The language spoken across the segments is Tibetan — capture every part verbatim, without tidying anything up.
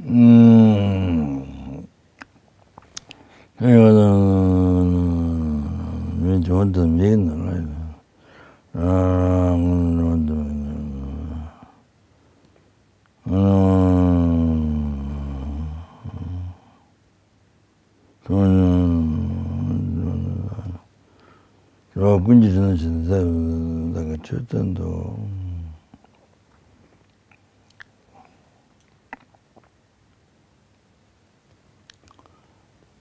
ཨུམ། ཡོད་དང་མི་འབྱུང་དུ་མིག་ནི་ལ། ཀུན་གྱི་དོན་ཞིག་མཛད་པའི་ཆོས་བསྟན་ཏོ།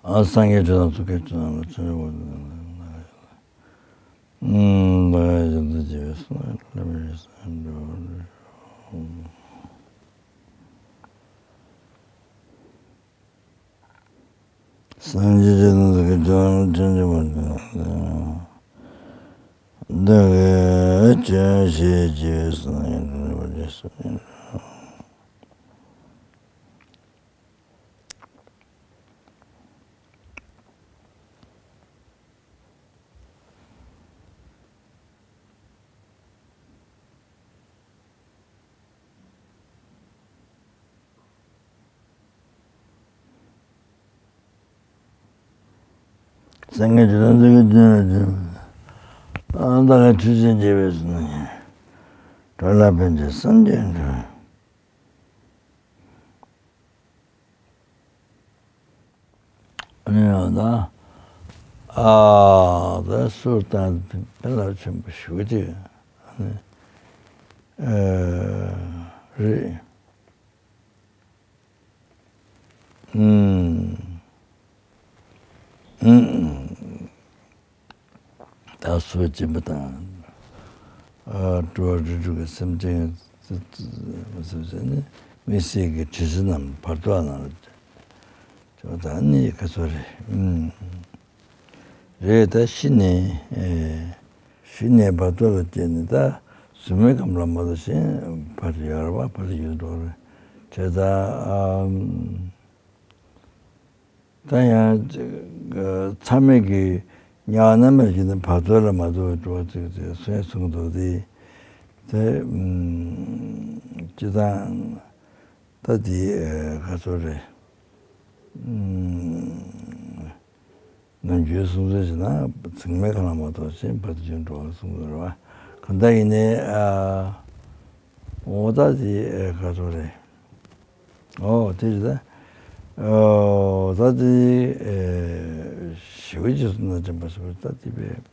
ཨ། སངས་རྒྱས་ཆོས་དང་ཚོགས་ཀྱི་མཆོག་རྣམས་ལ། ཕྱིན་ཆད་ཕར་ཕྱིན་ནས་ལྷག་པའི་ཡུལ་དུ། ཨུམ། བདག་གིས་ཞིང་དུ་སྐྱེས་པའི་བསོད་ནམས་ལ། བསླབ་པའི་ཡིད་བཞིན་ནོར་བུ་ལྟར། སངས་རྒྱས་ཆོས་དང་ཚོགས་ཀྱི་མཆོག་རྣམས་ལ། ཕྱིན་ཆད་ཕར་ཕྱིན་ནས་ལྷག་པའི་ཡུལ་དུ། བདག་གིས་ཀྱང་ཞིང་དུ་སྐྱེས་པའི་བསོད་ནམས་ལ། བསླབ་པའི་ཡིད་བཞིན་ནོར་བུ་ལྟར། སངས་རྒྱས་ཆོས་དང་ཚོགས་ཀྱི་མཆོག་རྣམས་ལ། བདག་གིས་ཆོས་ཀྱང་སྤྱད་པའི་བསོད་ནམས་ཀྱིས། འགྲོ་ལ་ཕན་ཕྱིར་སངས་རྒྱས་འགྲུབ། ཨ་ནི་ཡང་ད། ཨ། ད་སུ་དང་དཔེ་རླབས་ཆེན་པོ་ཞེ་པོ་ཅིག་ཨ་ནི། ཨ། རེད། ཨུམ། ཨུམ། ད་སོ་སྐྱེན་པོ་དང་། ཨ། སྤྲོ་བ་རིགས་དྲུག་གི་སེམས་ཅན་མི་སེམས་ཅན་ནི་དམིགས་བསལ་གྱི་དྲི་ཟ་རྣམས་བར་དོ་ནང་ལ་སྐྱེ་བ་དང་ནི་ཁ་ཚོ་རེད། ཨུམ། རེད། ད་ཤི་ནས། ཨེ། ཤི་ནས་བར་དོ་ལ་སྐྱེས་ནས་ད་གཟུགས་མེད་ཁམས་ལ་མ་གཏོགས་གཞན་ཕར་ཡོད་རེད་པ། ཕར་ཡོད་འགྲོ་རེད། བྱས་ཙང་། ཨམ། ད་ཡང་མཚམས་མེད་ཀྱི་དམྱལ་བ་རྣམ་པར་བསྒྱིངས་ནས་བར་དོ་ལ་མ་གཏོགས་འགྲོ་བ་ཅིག་ཅེས་གསུངས་འདུག་སྟེ། དེ་སྤྱིར་བཏང་ད་དེ་ག་ཚོད་རེད། ནམ་རྒྱུན་གསུང་ཚུལ་བྱས་ན་མཚམས་མེད་ཁམས་ལ་མ་གཏོགས་གཞན་ཕར་ཕྱིན་འགྲོ་བ་གསུངས་འདུག་རེད་པ། གང་ལྟར་ཡིན་ནའི། ཨ། འོ་ད་དེ་ག་ཚོད་རེད། ཨོ་དེ་རེད་ད། ཨོ་ད་དེ་ཨེ་ཞེ་པོ་ཅིག་གསུངས་ན་དྲན་པ་སོང་། ད་དེ་བས།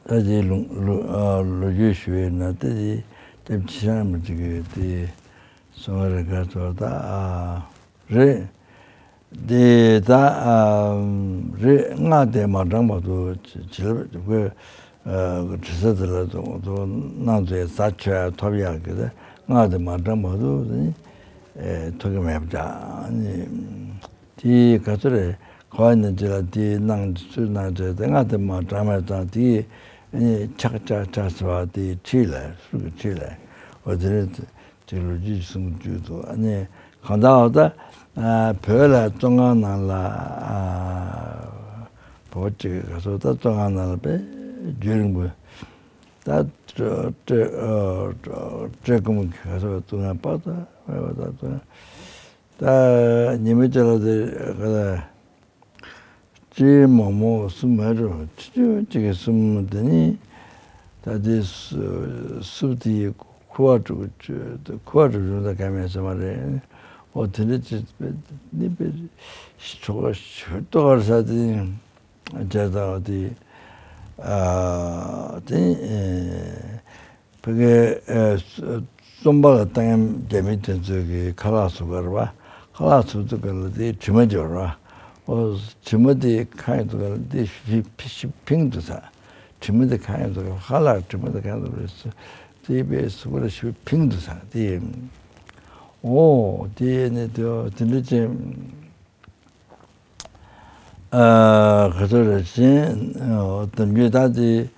ད་དེ་ལོ་ལོ་ཨ་ལོ་རྒྱུས་ཞུ་བས་ན། ད་དེ་སྐྱབས་ཆེ་ཤང་མི་གཅིག་གིས་དེ་གསུང་བ་རེད། ག་ཚོད་ད། ཨ། རེད། དེ་ད། ཨ། རེད། སྔགས་དེ་མ་བགྲངས་བར་དུ་བྱིན་རླབས་ཀྱི་དྲི་ཟ་དེ་ལ་དུ་དུ་གནང་ཚེ་ཟ་ཆོག་ཡ་ཐོབ་ཡག་གི། ད་སྔགས་དེ་མ་བགྲངས་བར་དུ་ནི་ཐོབ་ཀྱི་མེད་པ་ཅག་ནི། དེ་ག་ཚོད་རེད། ག་བ་ནས་ཅི་ལ་དེ་གནང་ཚུལ་གནང་ཚེ། དེ་སྔགས་དེ་མ་བགྲངས་པ་ཙང་དེ་ནི་ཆག་ཆག་ཆག་ཟེར་བ་དེ་ཁྲིད་ལ། གསུར་གྱི་ཁྲིད་ལ། འོ་དེ་རེད། ཅིག་ལོ་རྒྱུས་གསུང་རྒྱུ་འདུག་ཨ་ནི་གང་ལྟར་འོ་ད། ཨ། བོད་ལ་བཙོན་ཁང་ནང་ལ། ཨ། བོད་ཅིག་ག་ཚོད་ད་བཙོན་ཁང་ནང་ལ་དཔེ་རྒྱུན་རིང་པོ། ད་བཀྲེས་བཀྲེས་སྐོམ་གྱི་ག་ཚོད་བཙོན་ཁང་པ་ད་བས་པ་ད་བཙོན་ད་ཉི་མ་གཅིག་ལ་དེ་ག་ལ། གཅིག་མང་མོ་གསུམ་མེད་འགྲོ། གཅིག་གཅིག་གིས་གསུམ་དེ་ནི། ད་དེ་སུ་སུབ་དེ་ཁུ་བ་དྲུག་ཁུ་བ་དྲུག་བྱུང་ད་ག་མེད་ས་མ་རེད། འོ་དེ་འདྲ་ཅིག་ནི་པེ་ཆོག་ཤོད་ཏོག་ས་དེ་བྱས་ཙང་དེ་ཨ་དེ། ཕ་གི་ཨ་རྩོམ་པ་ལ་བཏང་མཁན་རྒྱ་མི་དེ་ཚོས་ཀྱི་ཁ་ལག་བཟོ་གར་བ། ཁ་ལག་བཟོ་དུས་ག་ལ་དེའི་དྲི་མ་འབྱོར་བ། ཨོ་དྲི་མ་དེ་གང་ཡིན་དུས་ག་ལ་དེ་ཞིབ་ཕིང་དུ་ས། དྲི་མ་དེ་གང་ཡིན་དུས་ག་ལ་ཁ་ལག་དྲི་མ་དེ་གང་ཡིན་དུས་ག་ལ་དེ་པའི་གཟུགས་པོ་ལ་ཞིབ་ཕིང་དུ་ས་དེ། ཨོ་དེ་ནི་དེ་དེ་འདྲ་ཅན། ཨ་ག་ཚོད་རེད་ཟེར་ན། ཨོ་གཏམ་རྒྱུད་ད་དེ་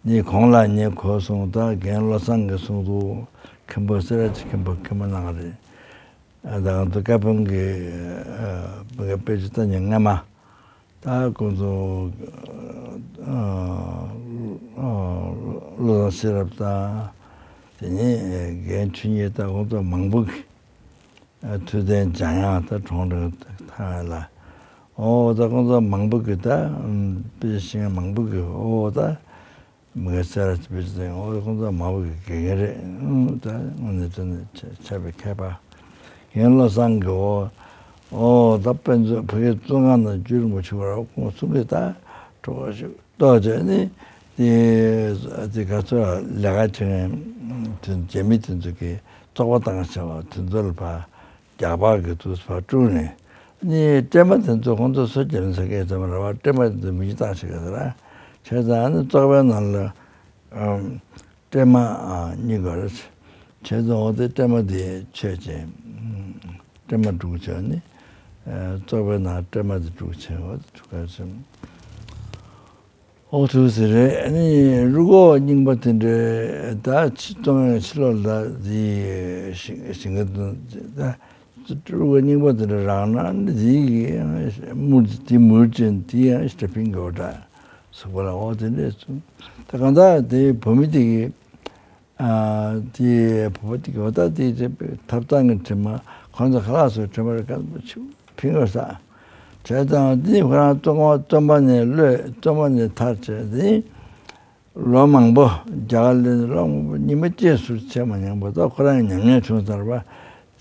ནི་གོང་ལ་ངས་གོ་སོང་། ད་རྒན་བློ་བཟང་གིས་གསུངས་འདུག་མཁན་པོ་སེ་ར་བྱེས་མཁན་པོ་མཁན་པོ་གནང་རེད། ཨ་ད་ང་ཚོ་བཀའ་དཔོན་གྱི་ཨ་དཔེ་ཆ་ལྟ་ཉན་སྔ་མ། ད་ཁོང་ཚོ་ཨ་ཨ་བློ་བཟང་ཤེས་རབ་དང་། དེ་ནས་རྒན་ཆོས་ཉིད་དང་། ཁོང་ཚོ་མང་པོ་གིས། ཐུབ་བསྟན་འཇམ་དབྱངས་ད་གྲོངས་འགྲོ་ཐང་ལ། ཨོ་ད་ཁོང་ཚོ་མང་པོ་གི་ད་དཔེ་ཤེས་མཁན་མང་པོ་གི་ཨོ་ད་མི་ག་སེ་ར་ཅི་བེ་ཅི་ཨོ་ད་ཁོང་ཚོ་མང་པོ་གི་དགེ་རྒན་རེད། ཨུམ་ད་དངོས་གནས་དྲང་གནས་ཆ་ཆ་བའི་མཁས་པ་ཡན་བློ་བཟང་གི་ཨོ་ཨོ་ད་དཔེ་མཛོད་ཕ་གི་བཙོན་ཁང་ནང་བཅུ་རིང་པོ་ཆུ་བར་ཁོང་གསུང་གི་ད་གྲོགས་ཤིག་ཏོག་ཙམ་ནི་དེ་དེ་ག་ཚོད་ལས་ཀ་བྱེད་མཁན་དེ་རྒྱ་མི་དེ་ཚོ་གི་བཙོག་པ་བཏང་བྱ་བ་དེ་ཚོ་ལ་ཕར་རྒྱག་པ་གི་དུས་ཕར་དཀྲུགས་ནས་ནི་སྲན་མ་དེ་ཚོ་ཁོང་ཚོ་སུ་རྒྱ་མི་ཚ་སྐད་ཚ་མ་ར་བ་སྲན་མ་དེ་ཚོ་མི་གཅིག་བཏང་བྱེད་ག་ཟེར་བྱས་ཙང་ནི་བཙོག་པའི་ནང་ལ་སྲན་མ་གཉིས་དགོས་རེད། བྱས་ཙང་འོ་དེ་སྲན་མ་དེ་ཆོད་ཅིང་སྲན་མ་དཀྲུགས་བྱས་ནི་བཙོག་པའི་ནང་སྲན་མ་དེ་དཀྲུགས་བྱས་འོ་དེ་དཀྲུགས་ག་ཟེར། ཨོ་ཐུགས་ཟེར་རེད། ཨ་ནི་རུ་ཁོག་རྙིང་པ་དེ་འདྲའི་ད་ཕྱི་གཏོང་ཡང་ཕྱི་ལོགས་ལ་དེ་ཞིང་ཞིང་ཁ་དུ་ད་རུ་ཁོག་རྙིང་པ་དེ་འདྲ་རང་ན་ནི་དེ་ཡི་མུར་དེ་མུར་ཅན་དེ་ཡང་ཞིག་ཕིང་གོ་འདྲ་སུ་པ་ལ་ཨོ་དེ་འདྲས་སུ་ད་གང་ལྟར་དེ་བུ་མོ་དེ་གི་དེ་བུ་མོ་དེ་གི་ཨོ་ད་དེ་ཐབ་ཚང་གི་དྲི་མ་ཁོང་ཚོ་ཁ་ལག་སོགས་དྲི་མ་རེ་ག་ཕིང་གོ་ས། བྱས་ཙང་འདི་ཁོ་རང་བཙོན་པ་བཙོན་པ་ནས་གློད་བཙོན་པ་ནས་ཐར་བྱས་ཏེ་ལོ་མང་པོ་རྒྱ་གར་ལ་ལོ་མང་པོ་ཉི་མ་གཅིག་ཟུར་བྱས་མ་མྱོང་བ་ད་ཁོ་རང་ཉམས་མྱོང་བྱུང་ཚར་བ་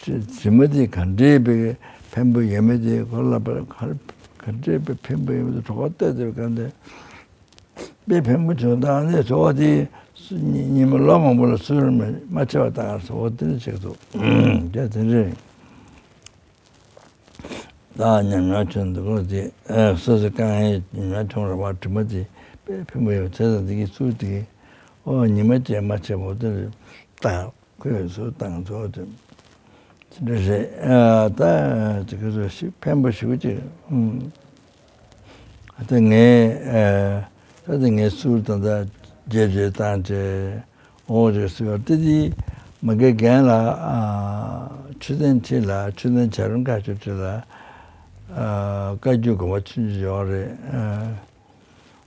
དྲི་མ་དེ་ག་འདྲའི་བའི་ཕན་པོ་ཡོད་མེད་དེ་ཁོ་ལ་ག་འདྲའི་བའི་ཕན་པོ་ཡོད་མེད་དེ་གྲོགས་པོ་བལྟས་ཏེ་གང་དེ་དཔེ་ཕན་པོ་བྱུང་དང་ནས་གྲོགས་པོ་དེ་ཉི་མ་ལོ་མང་པོ་ལ་ཟུར་མ་བྱས་པ་ད་ག་ཟེར་བ་དེ་འདྲ་བྱེད་ཀྱི་འདུག་ཡ་དེ་འདྲ། ད་ཉམས་མྱོང་ཆེན་འདུག་གོ་དེ་སོ་སོ་དཀའ་ངལ་ཉམས་མྱོང་ཆུང་རུ་བ་དྲི་མ་དེ་དཔེ་ཕན་པོ་ཡོད་བྱས་ཙང་དེ་གི་ཚུལ་དེ་ཨོ་ཉི་མ་བཅས་མ་བྱས་པོ་དེ་ལྟ་ཁོས་སུ་བཏང་ཚོ་དེ་དེ་འདྲ་རེད། ད་དེ་གི་ཚོ་ཞིག་ཕན་པོ་ཞུ་ཅིག་ཨུམ། ད་ངས་ད་དེ་ངས་སུར་དང་ད་རྗེས་རྗེས་བཏང་བྱས། འོ་རེད་ཟེར་བ་དེ་དེ་མ་གི་རྒན་ལགས་ཨ་ཆོས་ལྡན་ཁྲི་ལ་ཆོས་ལྡན་བྱ་རུང་བཀའ་ཆོས་ཁྲི་ལ་ཨ་བཀའ་བརྒྱུད་དགོན་པ་ཆུང་ཆུང་ཡོད་རེད། ཨ་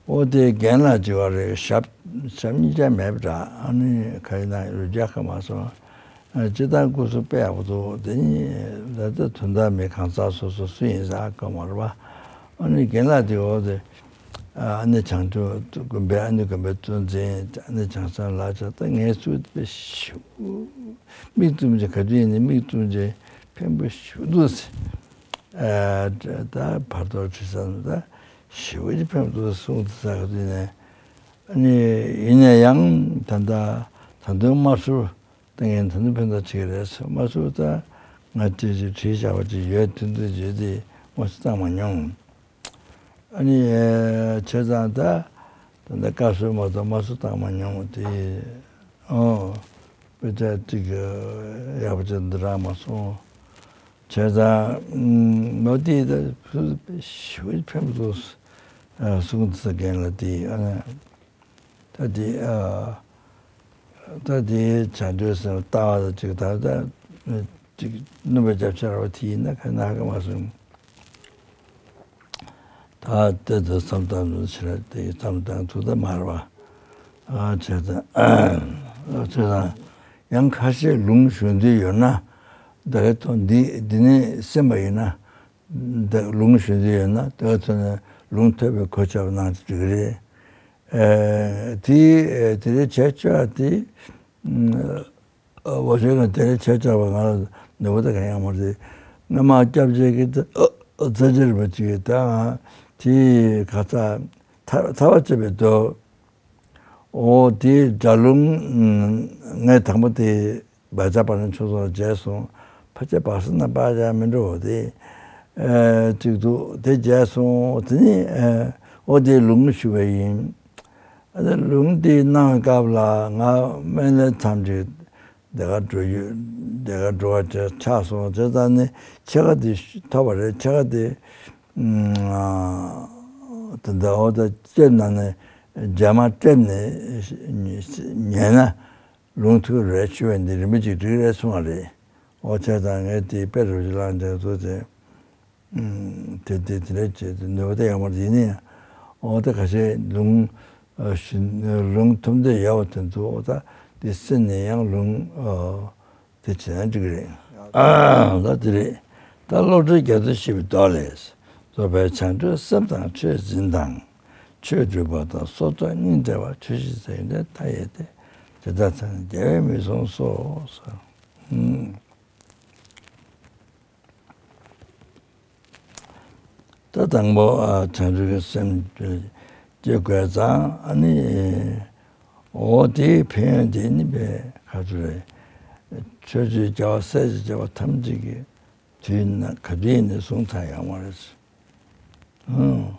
འོ་དེ་རྒན་ལགས་ཅིག་ཡོད་རེད། ཞབས་ཞབས་གཉིས་ཆ་མེད་པ་འདྲ། ཨ་ནི་ཁ་ཡིན་ན་རུ་རྒྱག་ག་མ་སོང་། ཨ་སྤྱི་བཏང་སྐུ་གཟུགས་དཔེ་ཡག་པོ་འདུག་དེ་ནི་ད་ལྟ་དོན་དག་མེད། གང་ཟག་སོ་སོ་སུ་ཡིན་ཟེར་གོ་མ་རེད་པ། ཨ་ནི་རྒན་ལགས་དེ་འོ་དེ། ཨ་ནེ་བྱང་ཆུབ་དགོན་པའི་ཨ་ནེ་དགོན་པའི་གཙོ་འཛིན་ཨ་ནེ་བྱང་སེམས་ལགས་ཀྱང་ད་ངའི་ཚུལ་དཔེ་ཞིབ་མིག་བཙུམ་ཅིག་ག་དུས་ཡིན་ནའི་མིག་བཙུམ་ཅིག་ཕན་པོ་ཞིག་འདུག་ཟེར། ཨ་ད་བར་དོར་ཁྲི་ས་ད་ཞིབ་ཅིག་ཕན་པོ་འདུག་གསུངས་ཏེ་ས་ག་དུས་ནས་ཨ་ནི་ཡིན་ན་ཡང་ད་ད་ད་དུང་དམར་གསོད་ད་ངས་ད་དུང་ཕན་ཐོགས་བྱེད་ཀྱི་རེད་ཟེར། དམར་གསོད་ད་ང་ཅིག་ཅིག་བྲིས་བཞག་པ་ཅིག་ཡོད། དེ་འདུག་བརྗོད་དེ་དམར་གསོད་བཏང་མ་མྱོང་། ཨ་ནི་བྱས་ཙང་ད་ད་ལྟ་བཀའ་ཟུར་མ་གཏོགས་དམར་གསོད་བཏང་མ་མྱོང་། དེ་ཨོ་དཔེ་ཆ་གཅིག་ཡག་པོ་ཅིག་འདི་རག་མ་སོང་། བྱས་ཙང་ལོ་དེ་ད་ཕུ་ཞུ་ཕན་པོ་གསུང་ཚུལ་རྒན་ལགས་དེ་ཨ་ནི། ད་དེ་ཨ་ད་དེ་བྱང་ཆུབ་སེམས་ལྟ་བ་དང་གཅིག་ད་ལྟ་གཅིག་སྣུམ་པ་རྒྱབ་ཆ་ར་བ་དེ་ཡིན་ན་ཁ་ན་ཧ་གི་མ་སོང་། ད་ལྟ་དུ་བསམ་བཏང་དུ་ཕྱིར་དེ་བསམ་བཏང་ཐུབ་ད་མ་རེད་པ། ཨ་བྱས་ཙང་ཨ་བྱས་ཙང་ཡང་ཁ་ཤས་ལུང་ཞུ་འདོད་ཡོད་ན་ད་ག་ཐོག་འདི་འདི་ནས་སེམས་པ་ཡིན་ན། ད་ལུང་ཞུ་འདོད་ཡོད་ན་ད་ག་ཐོག་ནས་ལུང་ཐོས་པའི་གོ་ཆ་བ་གནང་ཅིག་འགྲིག་གི་རེད། ཨ་དེ་དེ་རེད་བྱས་ཆོག་དེ། ཨ་འོ་བྱས་ན་དེ་རེད་བྱས་ཆོག་པ་ང་ལ་ནུས་པ་ད་གང་ཡང་མ་རེད། སྔ་མ་སྐྱབས་རྗེ་གི་ད་ཨ་ཨ་རྩ་ཆེར་མ་ཅིག་ད་ང་དེ་ག་ཚ་ཐ་ཐ་བ་བྱེད་པའི་དོ། འོ་དེ་སྒྲ་ལུང་ངས་དང་པོ་དེ་བ་ཅག་པ་ནི་ཆུ་སོགས་མཇལ་སོང་། ཕལ་ཆེར་བ་སོ་ན་པ་ཡང་མི་འགྲོ་བ་དེ་ཨ་ཅིག་འདུག་དེ་མཇལ་སོང་། དེ་ནི་ཨ་འོ་དེ་ལུང་ཞུ་བ་ཡིན། ཨ་ནི་ལུང་དེ་གནང་བའི་སྐབས་ལ་ང་སྨན་བླའི་མཚམས་ཀྱི་སྡེ་ཁག་འགྲོ་ཡུལ་སྡེ་ཁག་འགྲོ་བ་ཆགས་སོང་། བྱས་ཙང་ནི་ཕྱེད་ཀ་དེ་ཐོབ་པ་རེད། ཕྱེད་ཀ་དེ་དེ་འདྲ་འོ་ད་ལྕེབ་ནང་ནས་རྒྱ་མ་ལྕེབ་ནས་ཉན་ན་ལུང་ཐུག་རེད་ཞུ་བས་འདི་རིན་པོ་ཆེ་འགྲིག་རེད་གསུང་བ་རེད། འོ་བྱས་ཙང་ངས་དེ་དཔེ་རུ་ཅིག་བླངས་ཏེ་བཟོ་ཚེ། དེ་དེ་དེ་འདྲ་བྱས་ཏེ་ནུས་པ་དེ་ཡང་མ་ཡིན་ནའི་འོ་ད་ཁ་ཤས་ལུང་ཨ་ཞུ་ལུང་ཐུབ་འདོད་ཡོད་པ་དེ་ཚོ་འོ་ད་དེ་སེམས་ནས་ཡང་ལུང་ཨ་དེ་བྱས་ན་འགྲིག་གི་རེད། ཨ་ལ་དེ་རེད། ད་བློ་གྲོས་རྒྱ་མཚོ་ཞེས་པའི་མདོ་ལས། རྫོགས་པའི་བྱང་ཆུབ་སེམས་དང་ཆོས་འཛིན་དང་། ཆོས་སྒྲུབ་པ་དང་སྲོག་ཐོག་སྙིང་བྲལ་བ་ཆོས་ཤེས་ཟེར་འདི་མཐའ་ཡས་ཏེ། དེ་དག་ཐ་ན་རྒྱལ་བས་མི་གསུངས་སོ། ད་དང་པོ་ཨ་བྱང་ཆུབ་ཀྱི་སེམས་སྐྱེ་དགོས་ཙང་ཨ་ནི་འོ་དེའི་ཕན་ཡོན་དེ་ནི་བས་ཁ་ཚུར་རེད། ཆོས་སྤྱོད་རྒྱལ་བ་སྲས་ཀྱི་རྒྱལ་བ་ཐམས་ཅད་ཀྱིས་དུས་ན་ག་དུས་ནས་གསུངས་ཚར་ཡོད་མ་རེད། ཨང་།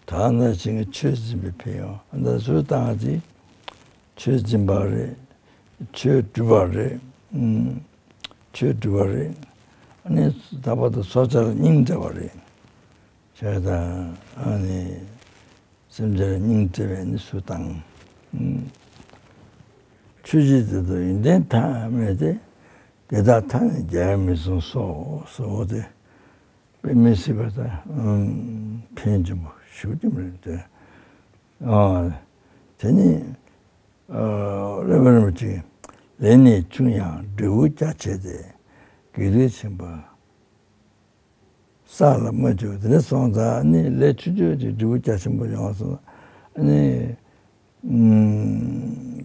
ད་ནི་ཅིག་ཆོས་འཛིན་པའི་ཕན་ཡོན་ད་ཚུར་བཏང་ཚེ། ཆོས་འཛིན་པ་རེད། ཆོས་སྒྲུབ་པ་རེད། ཨང་། ཆོས་སྒྲུབ་པ་རེད། ཨ་ནི་ད་བར་དུ་སྲོག་ཆགས་ལ་སྙིང་བྲལ་བ་རེད། བྱས་ཙང་ཨ་ནི་སེམས་ཅན་ལ་སྙིང་བྲལ་བའི་ནི་ཚུར་བཏང་། ཨང་། ཆོས་ཅན་དེ་དག་ཡོན་ཏན་ཐ་མལ་ཏེ། དེ་དག་ཐ་ནི་རྒྱལ་བས་མི་གསུངས་སོ། སོ་སྟེ། དཔེ་མི་སྲིད་པ་དང་ཕན་ཆེན་པོ་ཞུ་རྒྱུ་མ་རེད་དེ། ཨ། དེ་ནི་ཨ་སློབ་དཔོན་རིན་པོ་ཆེས་ལས་ནི་ཆུང་ཡང་འབྲས་བུ་རྒྱ་ཆེ་སྟེ། དགེ་སྡིག་ཆེན་པོ་བསགས་ལ་མ་འཇུག་དེ་འདྲ་སོང་ཙང་ནི་ལས་ཆུང་ཆུང་ཅིག་འབྲས་བུ་རྒྱ་ཆེན་པོ་ཡོང་སོང་ནི།